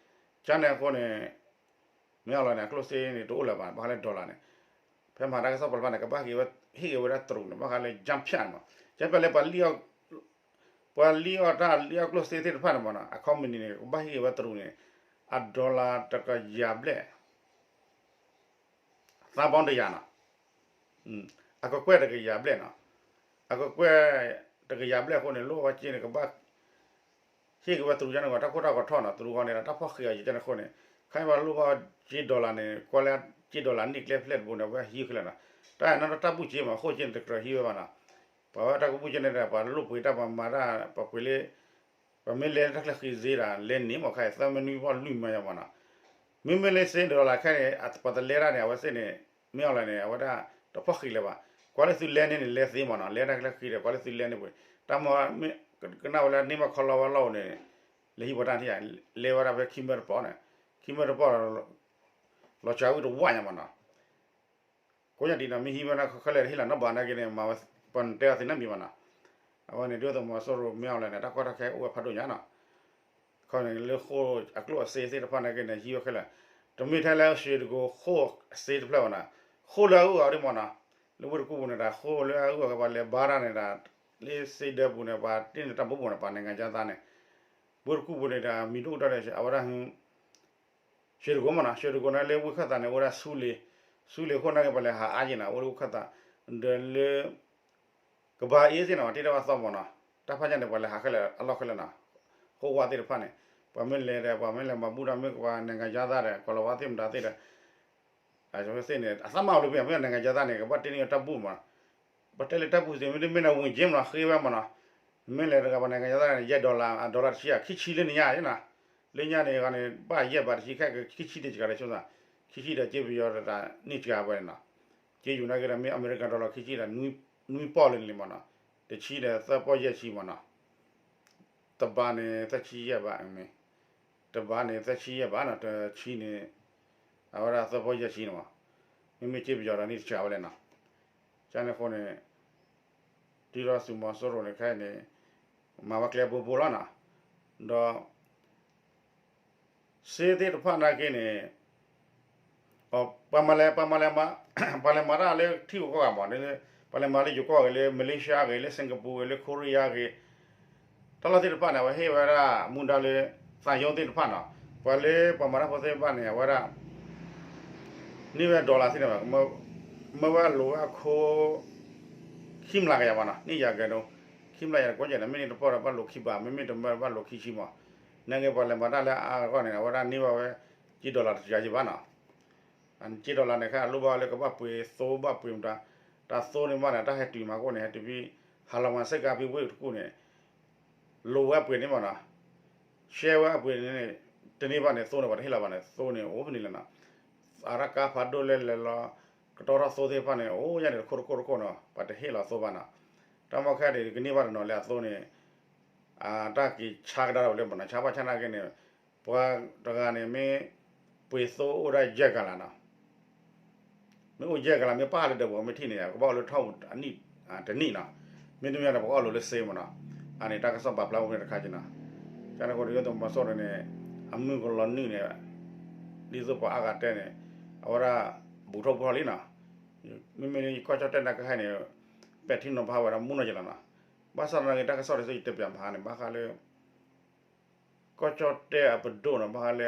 ကန့ၣ်အဃိန့ၣ် မ့ၢ်အီၤလီၤန့ၣ် အကျိၣ်စ့န့ၣ် တအိၣ်လၢၤဘၣ် ဘၣ်ဃးလၢ dollar န့ၣ် ဖဲမၤတၢ်ကစီၣ်ပာ်ဖျါန့ၣ် ကဘၣ်ဟ့ၣ်ဝဲ ဟ့ၣ်က့ၤဝဲဒၣ်တရူးန့ၣ် ဘၣ်ဃးလၢ ကၠၢဖၠၣ်န့ၣ်မး ကၠၢဖၠၣ်လၢပှၤလံၣ်အီၣ် ပှၤလံၣ်အီၣ်တၢ်လံၣ်အီၣ်ကျိၣ်စ့သ့ၣ်တဖၣ်န့ၣ်မးနီၤ အ company န့ၣ် ကဘၣ်ဟ့ၣ်က့ၤဝဲတရူးန့ၣ် အ dollar တကယၤဘျဲၣ် သန်းပေါင်းတစ်ရာနီၤ အကကွဲၢ်တကယၤဘျဲၣ်နီၤ အကကွဲၢ်တကယၤဘျဲၣ်အဃိန့ၣ် လိၣ်ဝဲက့န့ၣ် ကဘၣ် ဟ့ၣ်က့ၤဝဲတရူးကန့ၣ် တၢ်ခိၣ်တၢ်ဂီၤထီၣ်နီၤ တရူးဂီၤန့ၣ်ဒီး တၢ်ဖီၣ်ဃံးအီၤယကန့ၣ်အဃိန့ၣ် ခဲအံၤပှၤလိၣ်ဘၣ်က့ dollar န့ၣ် ကွၢ်လၢက့ dollar န့ၢ်ကျဲဖျဲၣ်တဘိန့ၣ် အဝဲဟံးခဲလၢာ်နီၤ တၢ်အဲၣ်နီၣ်တၢ်ဘူၣ်က့မး အဃိက့န့ၣ် တကြၢးဟံးဝဲဘၣ်နီၤ ပှၤဝဲတၢ်ကဘူၣ်က့န့ၣ်ဒီး ပှၤလိၣ်ပှ့ၤတၢ်ပှၤမၤတၢ် ပှၤပှ့ၤလၢ ပှၤမ့ၢ်လဲၤတၢ်ချၢဃံးစ့ဒီး လဲၤန့ၣ်မး ခဲအံၤ သၢမနွံပီၢ်လွံၢ်မၢယါမးနီၤ မ့မ့ၢ်လၢစ့ dollar ခဲအံၤန့ၣ် ပှၤတလဲတၢ်န့ၣ် အဝဲသ့ၣ်န့ၣ် မ့ၢ်အီၤလီၤန့ၣ် အဝဲဒၣ်တဖီၣ်ဃံးလၢၤဘၣ် ကွၢ်လၢသုလဲန့ၢ်န့ၣ် လဲသ့မးနီၤ လဲတၢ်ချၢဃံးဒီး ကွၢ်လၢသုလဲန့ၢ်ပှ့ၤ တၢ်မ့ၢ် ကနၣ်ဝဲလၢန့ၢ်မးခီလီဝဲလီၢ်အိၣ်န့ၣ် လဲၤဟံးပှၤတၢ်ထံၣ်ဧါ လဲဝဲဒၣ်ဖဲခံမၢတပီၢ်န့ၣ် ခံမၢတပီၢ် လီၤစှၤဝံၣ်တဝၣ်ညါမးနီၤ ကိးညါဒ်နီၤ မ့ၢ်ဟံးဝဲဒၣ်ခဲလၢာ်တဟ့ၣ်လီၤနီတဘျီနာ်က့န့ၣ် မၤဝဲ ပှၤတဲအီၤသ့ၣ်နီတမံၤဘၣ်နီၤ အဝဲန့ၣ် ဒုၣ်ဒါသုးမီၤစိရိၤ မ့ၢ်အီၤလဲၣ်န့ၣ် တၢ်ကီတၢ်ခဲအိၣ်ဝဲဖးဒိၣ်ညါနီၤ ခီန့ၣ် လၢဃိၣ်အကျိၣ်အစ့သ့ၣ်တဖၣ်နာ်က့န့ၣ် ဟံးဝဲခဲလၢာ် တမ့ၢ်ထဲလၢရွှေတိဂိၤဃိၣ်အစ့တဖျၢၣ်ဘၣ်နီၤ ဃိၣ်လၢအဂုၤအဂၤဒ်မးနီၤ လၢဝ့ၢ်တကူၣ်ပူၤန့ၣ်ဒီး ဃိၣ်လၢအဂုၤအဂၤ ပှၤလဲၤဘါတၢ်န့ၣ်ဒီး လၢစ့ဒၢပူၤန့ၣ် ပှၤတ့န့ၢ်တၢ်ဘိးဘိၣ်န့ၣ် ပှၤ နိုင်ငံခြားသား န့ၣ် ဝ့ၢ်တကူၣ်ပူၤန့ၣ်ဒီး မံၤဒိၣ်ကတၢၢ်ဒီး အဝဲဒၣ် ရွှေတိဂိၤမးနီၤ ရွှေတိဂိၤန့ၣ်လၢဝ့ၢ်ခၢၣ်သးန့ၣ် အိၣ်ဝဲဒၣ်ဆူလ့ၤ ဆူလ့ၤအဃိနာ်က့ ပှၤလဲၤဟးအါယံၤနီၤ အိၣ်လၢဝ့ၢ်ခၢၣ်သး ဒီးလၢ ကဘၣ်အ့ၣ်သ့ၣ်နီၤ တ့ထီၣ်ဝဲသီမးနီၤ တၢ်ဖၣ်ညါန့ၣ် ပှၤလဲၤဟးခဲလၢာ်အလီၢ်ခဲလၢာ်နီၤ ဃိၣ်ဝါသ့ၣ်တဖၣ်န့ၣ် ပှၤမ့ၢ်လဲၤဒီး ပှၤမ့ၢ်လဲၤမၤဘူၣ်ဒီး မ့ၢ်ကဘၣ် နိုင်ငံခြားသား ဒီး ကီၤလၤဝါသ့ၣ်မတၤသ့ၣ်ဒီး အဝဲသ့ၣ်န့ၣ် အသးမၤအီၤလၢပယီၤ မ့ၢ် နိုင်ငံခြားသား န့ၣ် ကဘၣ်တ့န့ၢ်တၢ်ဘူၣ်မး ပတဲလၢတၢ်ဘူၣ်စ့ၢ် မ့တမ့ၢ်န့ၣ် ဝင်ငွေ မးနီၤ ဃ့ဝဲမးနီၤ မ့ၢ်လဲၤတဂၤပှၤ နိုင်ငံခြားသား န့ၣ် ယဲၢ် dollar အ dollar တဆံဧါ ခံဆံလၢနညါနီၤ လၢညါန့ၣ်ဂီၤန့ၣ် ဘၣ်ယဲၢ်ဘးတဆံ ခဲကခံဆံတစှၤဒီးဆိသး ခံဆံဒီးက့ပယီၤတၢ်န့ၢ်စှၤဝဲန့ၣ်နီၤ က့ယူၤနာ်က့ဒီး မ့ၢ်အမဲရကၤ dollar ခံဆံဒီး နွံပီၢ်လၢန့ၣ်လံမးနီၤ တဆံဒီးသၢပီၢ်ယဲၢ်ဆံမးနီၤ တဘးန့ၣ် သၢဆံယဲၢ်ဘး မ့ၢ် တဘးန့ၣ် သၢဆံယဲၢ်ဘးနီၤ တဆံန့ၣ် အဝဲဒၣ်သၢပီၢ်ယဲၢ်ဆံန့ၣ်မး မ့မ့ၢ်က့ပယီၤဒီးန့ၢ်စှၤဝဲလဲၣ်နီၤ ကန့ၣ်အဃိန့ၣ် ဒ်သိးသုးမီၤစိရိၤန့ၣ်ခဲအံၤန့ၣ် မၤဝဲကျဲဘိဘိလီၤနီၤ, ဒီး စ့သ့ၣ်တဖၣ်နာ်က့န့ၣ် ပှၤမၤလဲၤ ပှၤမၤလဲၤမၤ ပှၤလဲၤမၤတၢ်လၢထံဂုၤကီၢ်ဂၤမး, ပှၤလဲၤမၤလၢယိၤကီၢ်ဂ့ၤ လၢ Malaysia ဂ့ၤ လၢ Singapore ဂ့ၤ လၢ Korea ဂ့ၤ တၢ်လီၢ်သ့ၣ်တဖၣ်န့ၣ် အဝဲဟ့ၣ်ဝဲဒၣ်မူဒါလၢ သးယိသ့ၣ်တဖၣ်နီၤ, ပှၤလၢပှၤမၤတၢ်ဖိသ့ၣ်တဖၣ်န့ၣ် အဝဲဒၣ် န့ၢ်ဝဲ dollar သ့ၣ်တဖၣ် မၢဝဲအလိၤဝဲအခိ ခံမျးကယၤမးနီၤ, န့ၢ်ယၤကဲဒိ ခံမျးယၤတကိးကဲန့ၣ် မ့ၢ်န့ၢ်တပီၢ်ဒီးဘၣ်လိၤခံဘး မ့မ့ၢ်တမၢဘၣ်လိၤခံဆံမး, နာ်က့ပှၤလဲၤမၤတၢ်လၢအါအါဂီၢ်ဂီၢ်န့ၣ် အဝဲဒၣ်န့ၢ်ဘၣ်ဝဲ က့ dollar တကယၤယံၤဘၣ်နီၤ, က့ dollar န့ၣ် ခဲအလိၣ်ဘၣ်လၢကဘၣ်ပှ့ၤသိဘၣ်ပှ့ၤမတၤ, တၢ်သိန့ၣ်ဘၣ်န့ၣ် တၢ်ဟဲတုၤမးကိၣ်န့ၣ် ဟဲတုၤဖဲ ဟးလီၤမၤစ့ၢ်ကီးဖဲဝ့ၢ်တကူၣ်န့ၣ် လိၤဝဲအပှ့ၤန့ၣ်မးနီၤ, ရှဲဝဲအပှ့ၤန့ၣ် တန့ၢ်ဘၣ်န့ၣ် သိန့ၣ် ပှၤတဟ့ၣ်လီၤဘၣ်န့ၣ် သိန့ၣ် အိၣ်ဖဲန့ၣ်လီၤနီၤ, အတၢ်ကါဖးဒိၣ်လဲၣ်လဲၣ်လီၤ, ကတီထီၣ်သိသ့ၣ်တဖၣ်န့ၣ် အိၣ်ယါန့ၣ်တခိၣ်တခိၣ်တခိၣ်နီၤ ပှၤတဟ့ၣ်လီၤသိဘၣ်နီၤ, တၢ်မီၢ်ခဲဒၣ်ကန့ၢ်ဘၣ်တနီၤလၢအသိန့ၣ် အတၢ်က့ၤဆါကဒါဝဲလၢမးနီၤ, ဆါဘၣ်ဆါနာ်က့န့ၣ် ပှၤတဂၤန့ၣ်မ့ၢ် ပှ့ၤသိအိၣ်ဒၣ်ယဲၢ်ကလးနီၤ မ့ၢ်အိၣ်ယဲၢ်ကလး မ့ၢ်ပာ်လၢဒၢးပူၤ မ့ၢ်ထံၣ်န့ၣ် ကဘၣ်အိၣ်လၢထီၣ်ပူၤအနံၣ်တနံၣ်နီၤ, မ့တမ့ၢ်ဒီး ပကအီၣ်လိၤလၢစ့မးနီၤ, အန့ၣ်တၢ်ကစီၣ်ပာ်ဖျါအိၣ်မ့ၢ်တခါက့နီၤ, ကန့ၣ်အဃိဒီး သုးမီၤစိရိၤန့ၣ် အမုၢ်ကလီၤနုာ်န့ၣ် ဒ်သိးပှၤအါဂၤတဲန့ၣ် အဝဲဒၣ် ဘူးထီၣ်ဘူးထီၣ်လံနီၤ, မ့မ့ၢ်လၢကီၢ်ကၠီၣ်တဲၣ်နာ်က့န့ၣ် ပဲာ်ထံနီၤဖးဝဲဒၣ်မူနီၢ်က့လီၤနီၤ, ဘၣ်ဆၣ်သနာ်က့ တၢ်ကစီၣ်ဒ်သိးယတဲပၠးမဟါန့ၣ် ဘၣ်ဃးလၢ ကီၢ်ကၠီၣ်တဲၣ်အပဒိၣ်နီၤ ဘၣ်ဃးလၢ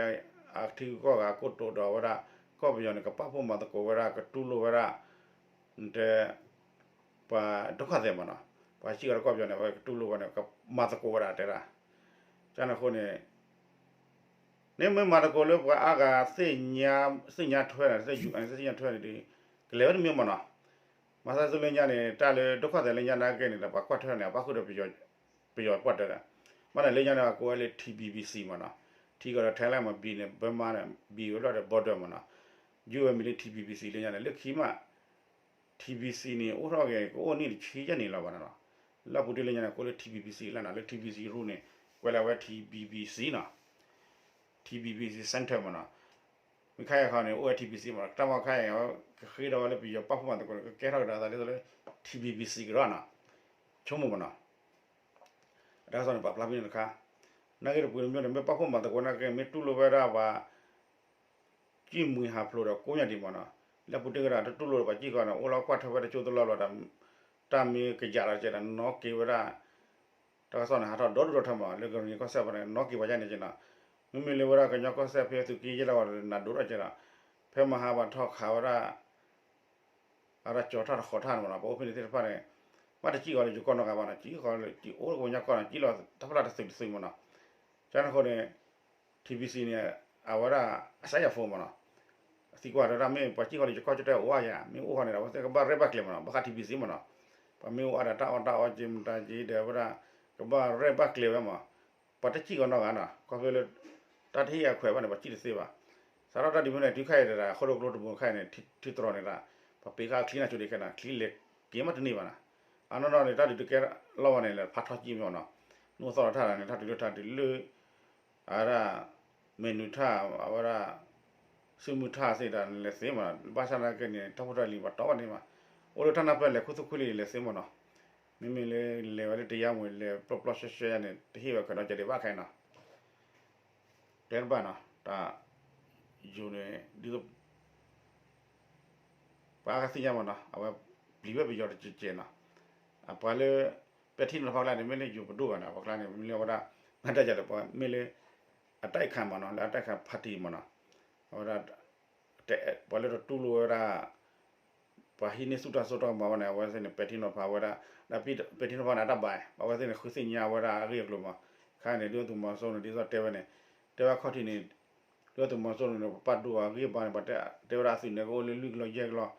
အထံဂုၤကီၢ်ဂၤအကိတိာ်ဒီးဝဲဒၣ် ကီၢ်ပယီၤန့ၣ် ကပာ်ဖှိၣ်မၤသကိးဝဲဒၣ် ကတူၢ်လိာ်ဝဲဒၣ် တဲ ပှၤဒုက္ခသည်မးနီၤ, ပှၤစံၣ်ကီးဒီးကီၢ်ပယီၤန့ၣ် အဝဲကတူၢ်လိာ်ဝဲန့ၣ် ကမၤသကိးဝဲဒၣ်တဲဒၣ်, ကန့ၣ်အဃိန့ၣ် န့ၣ်မ့ၢ်မၤသကိးလၢပှၤအါဂၤ သ့ၣ်ညါထွဲန့ၣ် သ့ၣ်ညါထွဲန့ၣ်ဒီး ကလဲၤဝဲတမံၤမးနီၤ, မၤသးသုလၢညါန့ၣ် တၢ်လၢဒုက္ခသည်လၢညါနာ်က့န့ၣ်ဒီး ပှၤကွၢ်ထွဲန့ၣ် အပာ်ဃုာ်ဒီး ပယီၤကွၢ်ထွဲဒီး မ့ၢ်န့ၣ်လၢညါန့ၣ် အကိးဝဲလၢ ထံ ဘံ ဘံ စံ မးနီၤ, ထံကီးဒီး ထဲလဲၣ် မး ဘံ န့ၣ် ဘၢမါန့ၣ် ဘံ ဝဲလီၤဒီး border မးနီၤ, ယိၣ်ဝဲမံၤလၢ ထံ ဘံ ဘံ စံ လၢညါန့ၣ် လၢခံမး ထံ ဘံ စံ န့ၣ် အိၣ်ထီၣ်က့ၤ ကအိၣ်နံၣ်တဆံယဲၢ်နံၣ်လီၤဘၣ်နီၤ, လၢအပူၤတ့ၢ်လၢညါန့ၣ် ကိးလၢ ထံ ဘံ ဘံ စံ လီၤနီၤ, လၢ ထံ ဘံ စံ ရူၢ် န့ၣ် ကွဲးလီၤဝဲ ထံ ဘံ ဘံ စံ နီၤ, ထံ ဘံ ဘံ စံ center မးနီၤ, မ့ၢ်ခါအံၤခီန့ၣ် အိၣ်ဝဲ ထံ ဘံ စံ မးနီၤ, တၢ်မ့ၢ်ခါအံၤ ကဃ့ဒီးဝဲလၢပယီၤပာ်ဖှိၣ်မၤသကိးန့ၣ် ကကဲထီၣ်ကဒါသးဒ်သိးလၢ ထံ ဘံ ဘံ စံ ကဒီးနီၤ, ဆိကမိၣ်မးနီၤ အတၢ်ကစီၣ်န့ၣ် ပာ်ဖျါဖဲန့ၣ်တခါ, နာ်က့တပူၤတမျိုးန့ၣ် မ့ၢ်ပာ်ဖှိၣ်မၤသကိးနာ်က့ မ့ၢ်တူၢ်လိာ်ဝဲဒၣ်ပှၤ ကံၣ်မှံဟးဖျိးဒီးကိးညါဒံးမးနီၤ, လၢပူၤတ့ၢ်ကဒီး တတူၢ်လိာ်ဒီးပှၤကံၣ်ဃီန့ၣ် အိၣ်လီၤကွၢ်ထွဲဝဲတကၠိတလီၢ်ဘျီဒီး တၢ်မ့ၢ်ကယၤလီၤကဲဒီး နီၣ်က့ၤဝဲဒၣ် တၢ်ကစီၣ်န့ၣ် ဟးထီၣ်ဒီဒူၣ်ဒီထၢမး လၢကရ့ၣ်နံၤကီၢ်စဲၣ်ဖဲန့ၣ် နီၣ်က့ၤပှၤယါန့ၣ်က့နီၤ, မ့မ့ၢ်လၢဝဲဒၣ်ကညီကီၢ်စဲၣ်ဖဲသုးက့ယဲၢ်လီၤဝဲဒီး နးဒိၣ်ထီၣ်ကဲဒီး ဖဲမဟါဘၣ်ထီၣ်ခးဝဲဒၣ် အတၢ်ကၠီၤထၢ်တဃီၤထၢ်န့ၣ်မးနီၤ, ပှၤအိၣ်ဖဲန့ၣ်သ့ၣ်တဖၣ်န့ၣ် ဘၣ်တစံၣ်ဃီၤလၢယိၤကီၢ်နီတဂၤဘၣ်နီၤ, စံၣ်ဃီၤလၢ စံၣ်အိၣ်လၢကညီကီၢ်နီၤ, စံၣ်လီၤတၢ်ဖျါတသုးတသုးမးနီၤ, ကန့ၣ်အဃိန့ၣ် ထံဘံစံန့ၣ် အဝဲဒၣ် အစၢ်ယၤဖိမးနီၤ, အသံကွၢ်ဒီးဒၣ်မ့ၢ်ပှၤစံၣ်ဃီၤလၢယိၤကီၢ်ကၠီၣ်တဲၣ်အိၣ်ဧါယၤ, မ့ၢ်အိၣ်ဃီန့ၣ်ဒီး အဝဲသ့ၣ်ကဘၣ်ရဲၣ်ဘၣ်ကျဲၤမးနီၤ, ဘၣ်ဃးထံဘံစံမးနီၤ, ပှၤမ့ၢ်အိၣ်အါဒီးတၢ်အီၣ်တၢ်အီက့ၤမတၤက့ၤဒီး အဝဲဒၣ် ကဘၣ်ရဲၣ်ဘၣ်ကျဲၤဝဲမး ပှၤတစံၣ်ကီးနီတဂၤနီၤ,ခီဖျိလၢ တၢ်တဟ့ၣ်အခွဲးဘၣ်န့ၣ် ပှၤစံၣ်တသ့ဘၣ်. စးထီၣ်တၢ်ဒ်မ့ၢ်န့ၣ် တုၤခဲအံၤတဂၤ အဃိဒီးကျိတဘိခဲအံၤန့ၣ် ထံတြီၤန့ၣ်ဒၣ် ပှၤပ့ၤဃာ်ချံနၢ်ဆိဒံးခဲန့ၣ် ချံလဲၤက့ၤမးတန့ၢ်ဘၣ်နီၤ. အနီၢ်နီၢ်န့ၣ် တၢ်ဒုးတကဲလီၤဝဲန့ၣ် လဲၤဖးထီကံမးနီၤ, နအိၣ်သီၣ်လီၤထၣ်န့ၣ် ထၣ်တုၤလၢထၣ်တုၤလၢ အဝဲဒၣ် မဲာ်နုာ်ထၣ် အဝဲဒၣ် စုမုၢ်ထၣ်သ့ၣ်တဖၣ်န့ၣ် လဲၤသ့မးနီၤ, ဘၣ်ဆၣ်သနာ်က့န့ၣ် တၢ်ဖိတၢ်လံၤပှၤတီဘၣ်န့ၣ်မး, အိၣ်လၢတၢ်နၢ်ပၢၢ်လဲၤခူသူၣ်ခူလံာ်လဲၤသ့မးနီၤ, မ့မ့ၢ်လၢလဲၤဝဲလၢတယါမူၤ လဲၤပျီပျီရှဲရှဲန့ၣ် တဟ့ၣ်ဝဲခွဲးနီၣ်ကဲဒံးဘၣ်ခဲအံၤနီၤ, တဲတဘၣ်နီၤ, တၢ်ယိၤန့ၣ် ဒ်သိး ပှၤအါဂၤသ့ၣ်ညါမးနီၤ, အဝဲပျံၤဝဲပယီၤတကဲးကဲးနီၤ, အပှၤလၢ ပဲာ်ထံနီၤဖးကျါန့ၣ် မ့ၢ်လၢယိၤပဒိၣ်ဂၤန့ၣ် ပှၤကျါန့ၣ် မ့ၢ်လၢအဝဲဒၣ် မ့ၢ်တၢ်ယၤလၢပှၤမ့ၢ်လၢ အတၢ်အံၤခါမးနီၤ, လၢအတၢ်အံၤခါ party မးနီၤ, အဝဲဒၣ် ပှၤလၢတတူၢ်လိာ်ဝဲဒၣ် ပှၤဟံးန့ၢ်ဆူၣ်တၢ်စိတၢ်ကမီၤဘၣ်န့ၣ် အဝဲသ့ၣ်န့ၣ် ပဲာ်ထံနီၤဖးဝဲဒၣ်, ဒီးပဲာ်ထံနီၤဖးန့ၣ် အတၢ်ဘၣ်, အဝဲသ့ၣ်န့ၣ် ဃုသ့ၣ်ညါဝဲဒၣ်အဂ့ၢ်အကျိၤမး, ခဲအံၤန့ၣ် ဒုၣ်ဒါသုးမီၤစိရိၤန့ၣ် ဒ်သိးတဲဝဲန့ၣ်, တဲဝဲအခီၣ်ထံးန့ၣ် ဒုၣ်ဒါသုးမီၤစိရိၤန့ၣ် ပပာ်ဒိၣ်အဂံၢ်အဘါန့ၣ် ပှၤတဲဝဲဒၣ်အသုးန့ၣ် ကအိၣ်လၢလွံၢ်ကလီၢ်ယဲၢ်ကလီၢ်,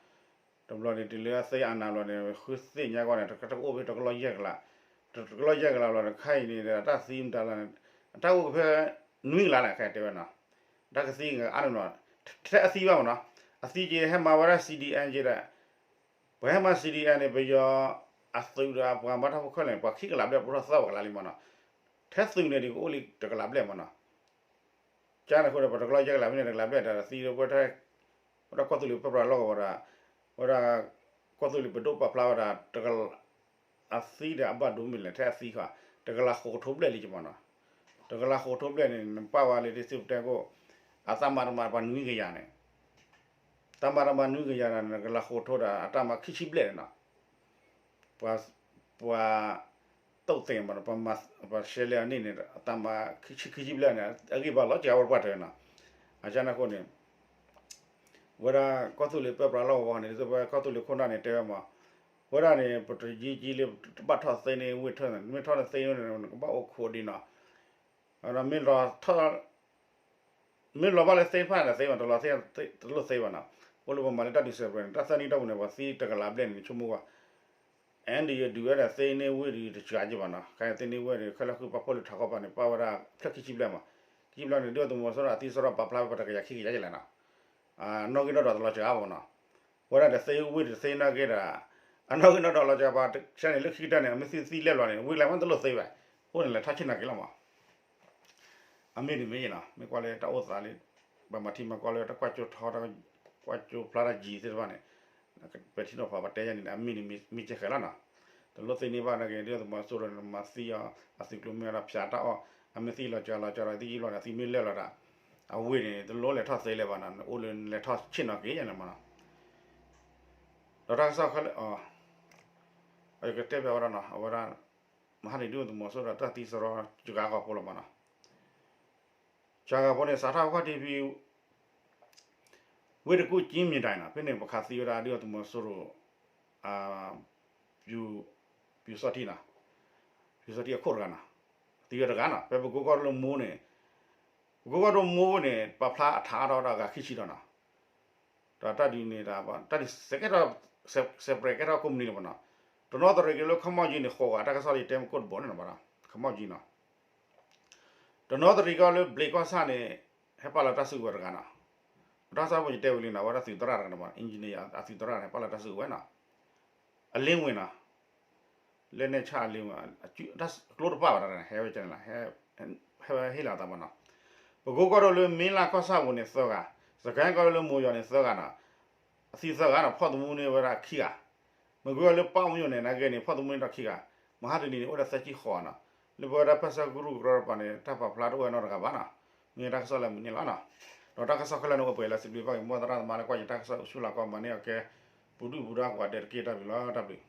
တဘျီန့ၣ် တုၤလၢအသ့အနၤဘျီန့ၣ် ဃုသ့ၣ်ညါကွၢ်န့ၣ် တကအိၣ်ဖဲတကလီၢ်ယဲၢ်ကလး, တကလီၢ်ယဲၢ်ကလးဘျီန့ၣ် ခဲအံၤန့ၣ် တၢ်သံမတၤလၢ အတၢ်အိၣ်ကဖဲ နွံကလးလဲၣ် ခဲအံၤတဲဝဲနီၤ, တၢ်ကသံကအါန့ၣ်နီၤ, ထဲအသံဘၣ်မးနီၤ, အသံက့ဟဲမၤဝဲဒၣ် C D N က့ဒီး ပှၤဟဲမၤ C D N န့ၣ် ပယီၤအသုးဒီးအပှၤမၤတၢ်ဖိခဲလၢာ်န့ၣ် ပှၤခံကလးဘျဲၣ် ပူထီၣ်သၢပှဲၤကလးလံမးနီၤ, ထဲသုးန့ၣ်ဒ်ကအိၣ်လံတကလးဘျဲၣ်မးနီၤ, ကန့ၣ်အဃိဒီး ပှၤတကလီၢ်ယဲၢ်ကလးဖဲန့ၣ် တကလးဘျဲၣ်ဒီးသံဒီး ပဝဲဒၣ် ဝဲဒၣ်ကီၢ်သူလ့ၤပၢပြးလီၢ်ကဝီၤဒီး ဝဲဒၣ် ကီၢ်သူလ့ၤပဒိၣ်ပာ်ဖျါဝဲဒၣ် တကလး အသံဒီးအဘၣ်ဒိမ့ၢ်လဲၣ် ထဲအသံဃာ် တကလးဃိးကထိဘျဲၣ်လံကမးနီၤ, တကလးဃိးကထိဘျဲၣ်န့ၣ် နပာ်ဝဲလၢဒ်စ့ၢ်ကီးတဲကိၣ် အတၢ်မၤတမၤပှၤနွံကယၤန့ၣ်, တၢ်မၤတမၤနွံကယၤန့ၣ် နကလးဃိးကထိဒီး အတၢ်မၤခံဆံဘျဲၣ်န့ၣ်နီၤ, ပှၤ ပှၤ တိၣ်သ့ၣ်မး ပှၤရှဲလဲအန့ၣ်န့ၣ် အတၢ်မၤခံဆံခံဆံဘျဲၣ်န့ၣ် အဂံၢ်ဘါလီၤစှၤဝဲပှၤတဂၤနီၤ, အကန့ၣ်အဃိန့ၣ် ဝဲဒၣ်ကီၢ်သူလ့ၤပၢပြးလီၢ်ကဝီၤန့ၣ် ဒ်သိးပဝဲကီၢ်သူလ့ၤခိၣ်နၢ်န့ၣ်တဲဝဲမး, ဝဲဒၣ်န့ၣ် ပတယံာ်ကံလၢတဘၣ်ထီၣ်သ့န့ၢ်ဝ့ၢ်ထၢၣ်န့ၣ် မ့ၢ်ထီၣ်န့ၢ်သ့န့ၣ် နကဘၣ်အိၣ်ခိးဒံးနီၤ, ဒီးမ့ၢ်လီၤ မ့ၢ်လီၤဘၣ်လၢသ့တဖၣ်န့ၣ်သ့ဘၣ် တလီၤသ့ တလိၣ်သ့ဘၣ်နီၤ, အိၣ်လၢပမၤလၢတၢ်ဒုးစဲးပြဲးန့ၣ် တၢ်သၢနံၣ်တီၢ်ပူၤန့ၣ် ပှၤသံတကလးဘျဲၣ်န့ၣ် ဆိကမိၣ်ကွၢ် အဲၣ်ဒိးဒုးဝဲဒၣ်သ့န့ၢ်ဝ့ၢ်ဒံးတစှၤက့ဘၣ်နီၤ, ခဲအံၤသ့န့ၢ်ဝ့ၢ်ဒံး ခဲလၢာ်ဃုပာ်ဖှိၣ်လၢထးခီပၤန့ၣ် ပာ်ဝဲဒၣ်ဖျၢၣ်ခံဆံဘျဲၣ်မး, ခံဆံဘျဲၣ်န့ၣ် ဒုၣ်ဒါသုးမီၤစိရိၤအသံစရီပာ်ဖျါဝဲပှၤတကယၤခံကယၤကလဲၣ်နီၤ, နီၣ်ဂံၢ်နီၣ်ဒွးတလီၤစှၤဘၣ်နီၤ, ဝဲဒၣ်ဒီးသ့ဝ့ၢ်ဒံးသ့နီၣ်ဂံၢ်ဒီး အနီၣ်ဂံၢ်နီၣ်ဒွးလီၤစှၤပှၤတကယၤန့ၣ် လၢခံကတၢၢ်န့ၣ် အမ့ၢ်သံသံလဲၢ်လီၤန့ၣ် ဝ့ၢ်လဲၣ်မ့ၢ်တလိၣ်သ့ဘၣ်, အဃိန့ၣ်လဲၤထီၣ်ဆ့ၣ်နီၤက့ၤလီၤမး အမ့ၢ်တမ့ၢ်နီၤ မ့ၢ်ကွၢ်လၢတၢ်အိၣ်သးလၢ ပှၤမၤထံမၤကီၢ်လၢတၢ်ကွၢ်ကၠိထီ ကွၢ်ကၠိဖျါတၢ်ယံၤသ့ၣ်တဖၣ်န့ၣ် ပထံၣ်နီၤဖးပတဲယၤန့ၣ် အမ့ၢ်န့ၣ်မ့ၢ်ကဲဃဲၤလီၤနီၤ, တလိၣ်သ့န့ၢ်ဘၣ်နာ်က့ ဒုၣ်ဒါသုးမီၤစိရိၤန့ၣ် မၤသံအီၤ အသုးကျိၤမ့ၢ်ဝဲဒၣ်ဖၠးတၢ်အီၣ် အမ့ၢ်သံလီၤစှၤလီၤစှၤဒီးသံယံာ်ဘျီန့ၣ် အသံမ့ၢ်လဲၢ်လီၤဒီး အဝ့ၢ်န့ၣ် တလိၣ်လဲၤထီၣ်သ့လၢၤဘၣ်နီၤ အိၣ်လၢလဲၤထီၣ်ဆ့ၣ်နီၤက့ၤယၤန့ၣ်မးနီၤ, ဒီးတၢ်ကစီၣ်ခဲလၢာ် ကတဲဘၣ်ဝဲဒၣ်နီၤ အဝဲဒၣ် မဟါန့ၣ်ဒုၣ်ဒါသုးမီၤစိရိၤဒီးတၢ်သံစရီစှၤဂၤဖိလီၤမးနီၤ စှၤဂၤဖိန့ၣ် စးထီၣ်ခီၣ်ထံးဖဲ ဝ့ၢ်တကူၣ်ကၠံမံၤဒဲးနီၤ ဖဲန့ၣ် ပခးသံဝဲဒၣ်ဒုၣ်ဒါသုးမီၤစိရိၤ ပျူစောထီးနီၤ ပျူစောထီးအခိၣ်တဂၤနီၤ သံဝဲတဂၤနီၤ ဖဲပကိကီၢ်ဒိၣ်မိၢ်န့ၣ် ပကိကီၢ်ဒိၣ်မိၢ်န့ၣ် ပာ်ဖျါအထးအါထီၣ်ဝဲဒၣ်ဂၤခံဆံဒီးနီၤ ဒီးတၢ်ဒုးန့ၣ်ဒီး တၢ်ဒုးစဲးကဲထီၣ် စဲးပြဲးကဲထီၣ်ကိးမုၢ်နံၤလၢၤဘၣ်နီၤ တနီသရံၣ်က့ၤလၢခီမီကၠံန့ၣ် ဃိးဂၤ တၢ်ကစီၣ်လၢယတဲမ့ၢ်ကိၣ်တဘိန့ၣ်ဘၣ်နီၤ ခီမီကၠံနီၤ တနီသရံၣ်က့ၤလၢဘျံးကီၢ်ဆၣ်န့ၣ် ဟဲပာ်လီၤတၢ်စုကဝဲၤတဂၤနီၤ တၢ်ကစီၣ်ဖိယတဲဝံၤလံနီၤ အဝဲဒၣ်သုးသရၣ်တဂၤန့ၣ်ဘၣ် engineer အသုးသရၣ်န့ၣ် ပာ်လီၤတၢ်စုကဝဲၤနီၤ အလ့ဝ့ၤနီၤ လၢနဲၣ်ဆၣ်အလ့ဝ့ၤ ကျိတပာ်ဘၣ်တဂၤန့ၣ် ဟဲဝဲကန့ၣ်လီၤ ဟဲဝဲဟ့ၣ်လီၤအသးဘၣ်နီၤ ပကိကီၢ်ဒိၣ်လၢမ့လးကီၢ်ဆၣ်ပူၤန့ၣ်သၢဂၤ စကဲကီၢ်ဒိၣ်လၢမိၤယီၤန့ၣ်သၢဂၤနီၤ အသံသၢဂၤနီၤ ဖီၣ်သမူန့ၢ်ဝဲဒၣ်ခံဂၤ မ့ၢ်ကွၢ်လၢပၣ်အူယိာ်န့ၣ် နာ်က့န့ၣ် ဖီၣ်သမူန့ၢ်ထီၣ်ခံဂၤ မဟါတနံၤန့ၣ် အိၣ်ဒၣ်သၢဆံဃိးနီၤ လၢပဝဲဒၣ်ဖၣ်ဆၢကရူၢ်ကရၢတပၤန့ၣ် တၢ်ပာ်ဖျါတအိၣ်ဝဲနီတဂၤဘၣ်နီၤ မ့ၢ်တၢ်ကစီၣ်လၢမုၢ်န့ၣ်လီၤနီၤ ဒီးတၢ်ကစီၣ်ခဲလၢာ်န့ၣ် အိၣ်ပှဲၤလၢစံးဘျုးဘၣ်က့ၤ မ်သရၣ်သမါလၢကွၢ်ယတၢ်ကစီၣ်ဆူလီၤကီၢ်မၤန့ၢ်အီၤကဲ ပူၤဒုၣ်ပူၤဒါကိးဂၤဒဲးတက့ၢ် တၢ်ဘျုးလီၤ တၢ်ဘျုး